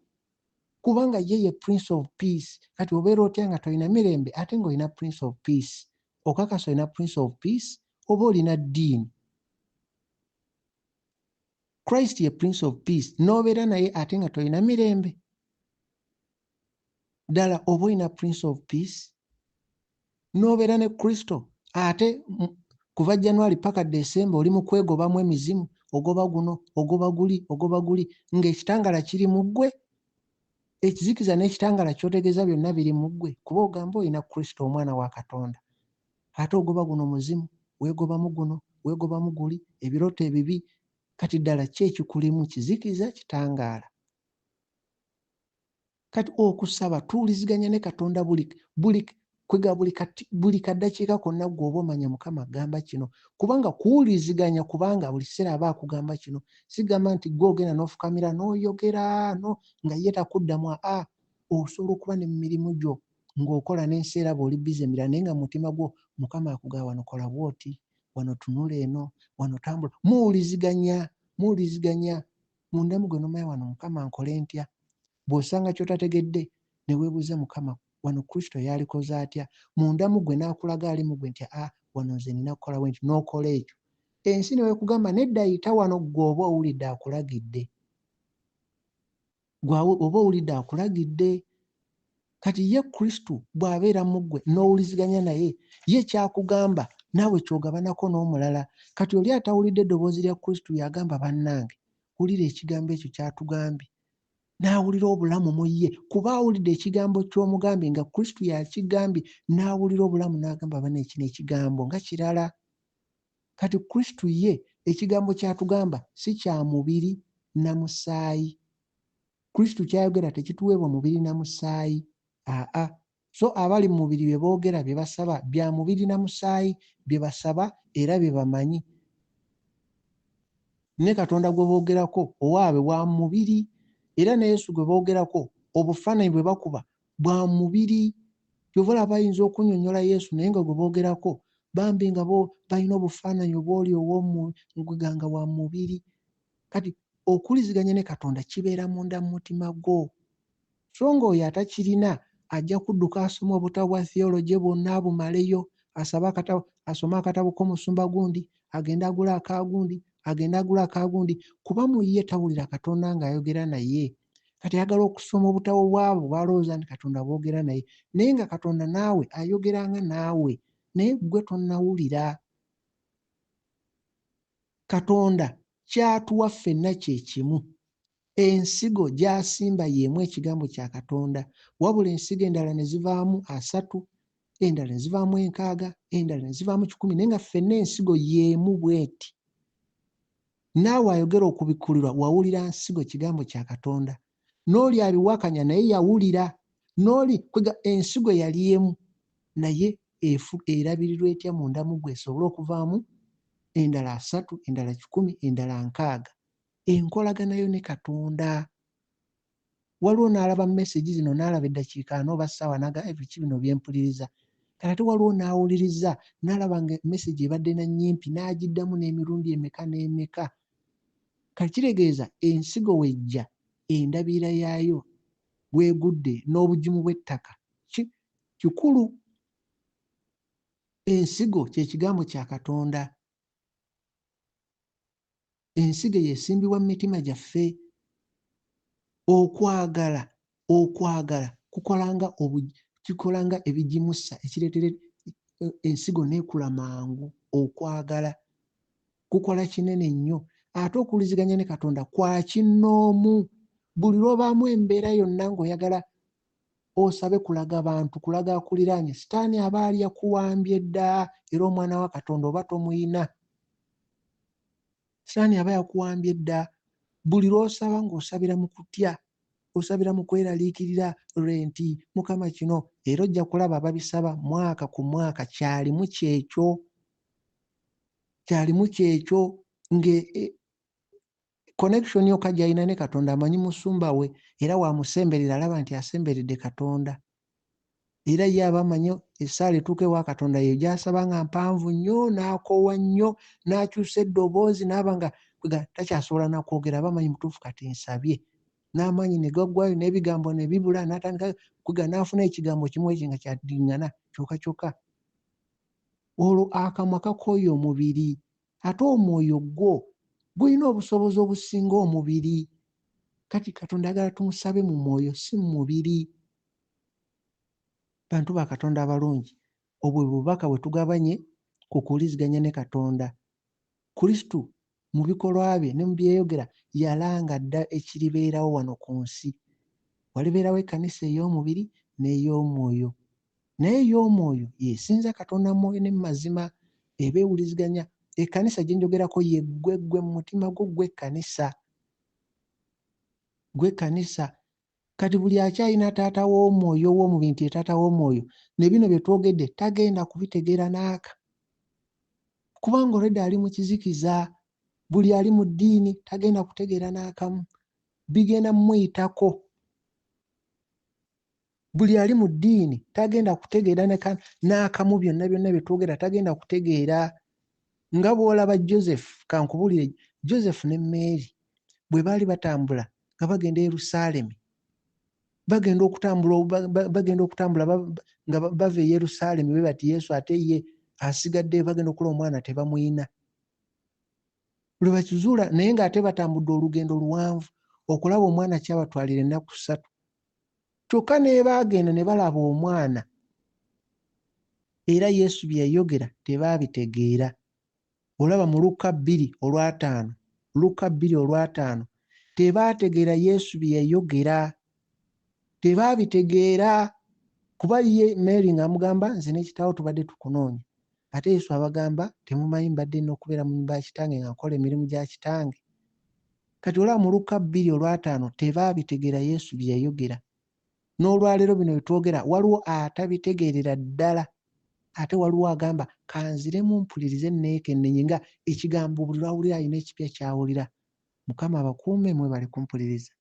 Kubanga ye ye Prince of Peace. Kati obeera otya nga tolina mirembe ate ng'olina Prince of Peace? Okakasa olina Prince of Peace oba olina ddiini? Christ ye Prince of Peace, n'obeera naye ate nga tolina mirembe. Ddala oba olina Prince of Peace? N'obeera ne Kristo ate kuva January paka December oli mu kwegobamu emizimu, ogoba guno, ogoba guli, ogoba guli, ng'ekitangala kiri mu ggwe. Ekizikiza n'ekitangala ky'otegeeza byonna biri mu ggwe, kuba ogamba olina Kristo omwana wa Katonda. Ate ogoba guno muzimu, weegobamu guno, weegobamu guli, ebirooto ebibi. Kati ddala ki ekikulimu, kizikiza, kitangaala? Kati okusaba tuwuliziganya ne Katonda buli, buli, kwega buli kati, buli kaddakiika konna ggwe oba omanya Mukama agamba kino. Kubanga kuwuliziganya, kubanga buli kiseera aba akugamba kino. Sigamba nti ggwe ogenda n'ofukamira n'oyogera no nga ye takuddamu. Aa, osobola okuba ne mu mirimu gyo ng'okola n'ensi era bw'oli busy emirala, naye nga mu mutima gwo Mukama akugamba wano kola bw'oti, wano tunula eno, wano tambula. Muwuliziganya, muwuliziganya. Munda mu gwe n'omanya wano Mukama nkole ntya. Bw'osanga ky'otategedde ne weebuuza Mukama wano Kristo yalikoze atya. Munda mu ggwe n'akulaga ali mu ggwe nti a wano nze nina kukola bwe nti, n'okola ekyo. Ensi ne weekugamba nedda yita wano, ggwe oba owulidde akulagidde. Ggwe oba owulidde akulagidde. Kati ye Kristo bw'abeera mu ggwe n'owuliziganya naye, ye ky'akugamba naawe ky'ogabanako n'omulala. Kati oli atawulidde eddoboozi lya Kristo y'agamba bannange, wulira ekigambo ekyo ky'atugambye. N'awulira obulamu mu ye, kuba awulidde ekigambo ky'omugambye nga Kristo yakigambye, n'awulira obulamu n'agamba banne kino ekigambo nga kirala. Kati Kristo ye ekigambo ky'atugamba si kya mubiri na musaayi. Kristo ky'ayogera tekituweebwa mubiri na musaayi. Aa, so abali mu mubiri bye boogera bye basaba bya mubiri na musaayi, bye basaba era bye bamanyi. Ne Katonda gwe boogerako owaabwe wa mubiri, era ne Yesu gwe boogerako obufaananyi bwe bakuba bwa mubiri. Kyova olaba bayinza okunnyonnyola Yesu naye nga gwe boogerako bambi nga bo balina obufaananyi obw'oli ow'omuganga wa mubiri. Kati okuwuliziganya ne Katonda kibeera munda mu mutima gwo. So ng'oyo atakirina ajja kudduka asome obutabo bwa theology bwonna abumaleyo, asabe akatabo, asome akatabo k'omusumba gundi, agende agule akagundi, agende agule akagundi, kuba mu ye tawulira Katonda ng'ayogera naye. Kati ayagala okusoma obutabo bwabo bw'alowooza nti Katonda bwogera naye, naye nga Katonda naawe ayogera nga naawe, naye ggwe tonnawulira. Katonda ky'atuwa ffenna kye kimu. Ensigo gy'asimba y'emu ekigambo kya Katonda, wabula ensigo endala ne zivaamu 30, endala ne zivaamu 60, endala ne zivaamu 100, naye nga ffenna ensigo y'emu bw'eti. Naawe ayogera okubikkulirwa wawulira nsigo kigambo kya Katonda. N'oli abiwakanya naye yawulira. N'oli kwega ensigo yali emu, naye erabirirwa etya munda mu ggwe esobole okuvaamu endala 30, endala 100, endala 60. Enkolagana yo ne Katonda. Waliwo n'alaba message zino n'alaba eddakiika ana oba ssaawa n'agamba biki bino bye mpuliriza. Kati ate waliwo n'awuliriza n'alaba nga message ebadde na nnyimpi n'agiddamu n'emirundi emeka n'emeka. Kati kitegeeza ensigo w'ejja endabirira yaayo weegudde n'obugimu bw'ettaka kikulu. Ensigo kye kigambo kya Katonda. Ensigo eyo esimbibwa mu mitima gyaffe. Okwagala, okwagala kukola nga ebigimusa ekireetera ensigo n'ekula mangu. Okwagala kukola kinene nnyo. Ate okuwuliziganya ne Katonda kwa kinnoomu. Buli lw'obaamu embeera yonna ng'oyagala osabe kulaga bantu, kulaga akuliraanye, Sitaani aba ali yakuwambye dda, era omwana wa Katonda oba tomuyina. Sitaani aba yakuwambye dda. Buli lw'osaba ng'osabira mu kutya. Osabira mu kweraliikirira renti, Mukama kino, era ojja kulaba ababisaba mwaka ku mwaka kyalimu kyekyo, kyalimu kyekyo nge connection yokka gy'alina ne Katonda amanyi musumba we era wamusemberera alaba nti asemberedde Katonda. Era ye aba amanyi essaala etuuka ewa Katonda ye gy'asaba nga mpanvu nnyo n'akoowa nnyo n'akyusa eddoboozi n'aba nga takyasobola na kwogera, aba amanyi mutuufu kati nsabye, n'amaanyi ne gaggwayo n'ebigambo ne bibula n'atandika kwega n'afuna ekigambo kimu ekyo nga kyaddiŋŋana kyokka kyokka. Olwo akamwa kakooya omubiri, ate omwoyo gwo gulina obusobozi obusinga omubiri. Kati Katonda ayagala tumusabe mu mwoyo si mu mubiri. Bantu ba Katonda abalungi, obwo bwe bubaka bwe tugabanye ku kuwuliziganya ne Katonda. Kristo mu bikolwa bye ne mu bye yayogera yalanga dda ekiribeerawo wano ku nsi. Walibeerawo ekkanisa ey'omubiri n'ey'omwoyo. Naye ey'omwoyo y'esinza Katonda mu mwoyo ne mu mazima, eba ewuliziganya. Ekkanisa gye njogerako ye ggwe, ggwe mu mutima gwo, ggwe kkanisa. Ggwe kkanisa. Kati buli akyalina taata w'omwoyo ow'omubiri nti ye taata w'omwoyo, ne bino bye twogedde tagenda kubitegeera n'aka. Kubanga already ali mu kizikiza, buli ali mu ddiini tagenda kutegeera n'akamu. Bigenda mumuyitako. Buli ali mu ddiini tagenda kutegeera n'akamu byonna byonna bye twogera tagenda kutegeera. Nga bw'olaba Joseph, kankubuulire, Joseph ne Mary bwe baali batambula nga bagenda e Yerusaalemi, bagenda okutambula, bagenda okutambula nga bava e Yerusaalemi bwe bati Yesu ate ye asigadde, bagenda okulaba omwana tebamuyina. Lwe bakizuula naye ng'ate batambudde olugendo luwanvu okulaba omwana kyabatwalira ennaku 3. Kyokka ne baagenda ne balaba omwana era Yesu bye yayogera tebaabitegeera. Olaba mu Lukka bbiri olwataano, Lukka bbiri olwataano, tebaategeera Yesu bye yayogera. Tebaabitegeera kuba ye Mary ng'amugamba nze ne kitaawo tubadde tukunoonya. Ate Yesu abagamba temumanyi mbadde nina okubeera mu nnyumba ya kitange nga nkola emirimu gya kitange. Kati olaba mu Lukka bbiri olwataano tebaabitegeera Yesu bye yayogera. N'olwaleero bino bye twogera waliwo atabitegeerera ddala, ate waliwo agamba kanziremu mpulirize neekenneenye nga ekigambo buli lw'awulira alina ekipya ky'awulira. Mukama abakuume, mwebale kumpuliriza.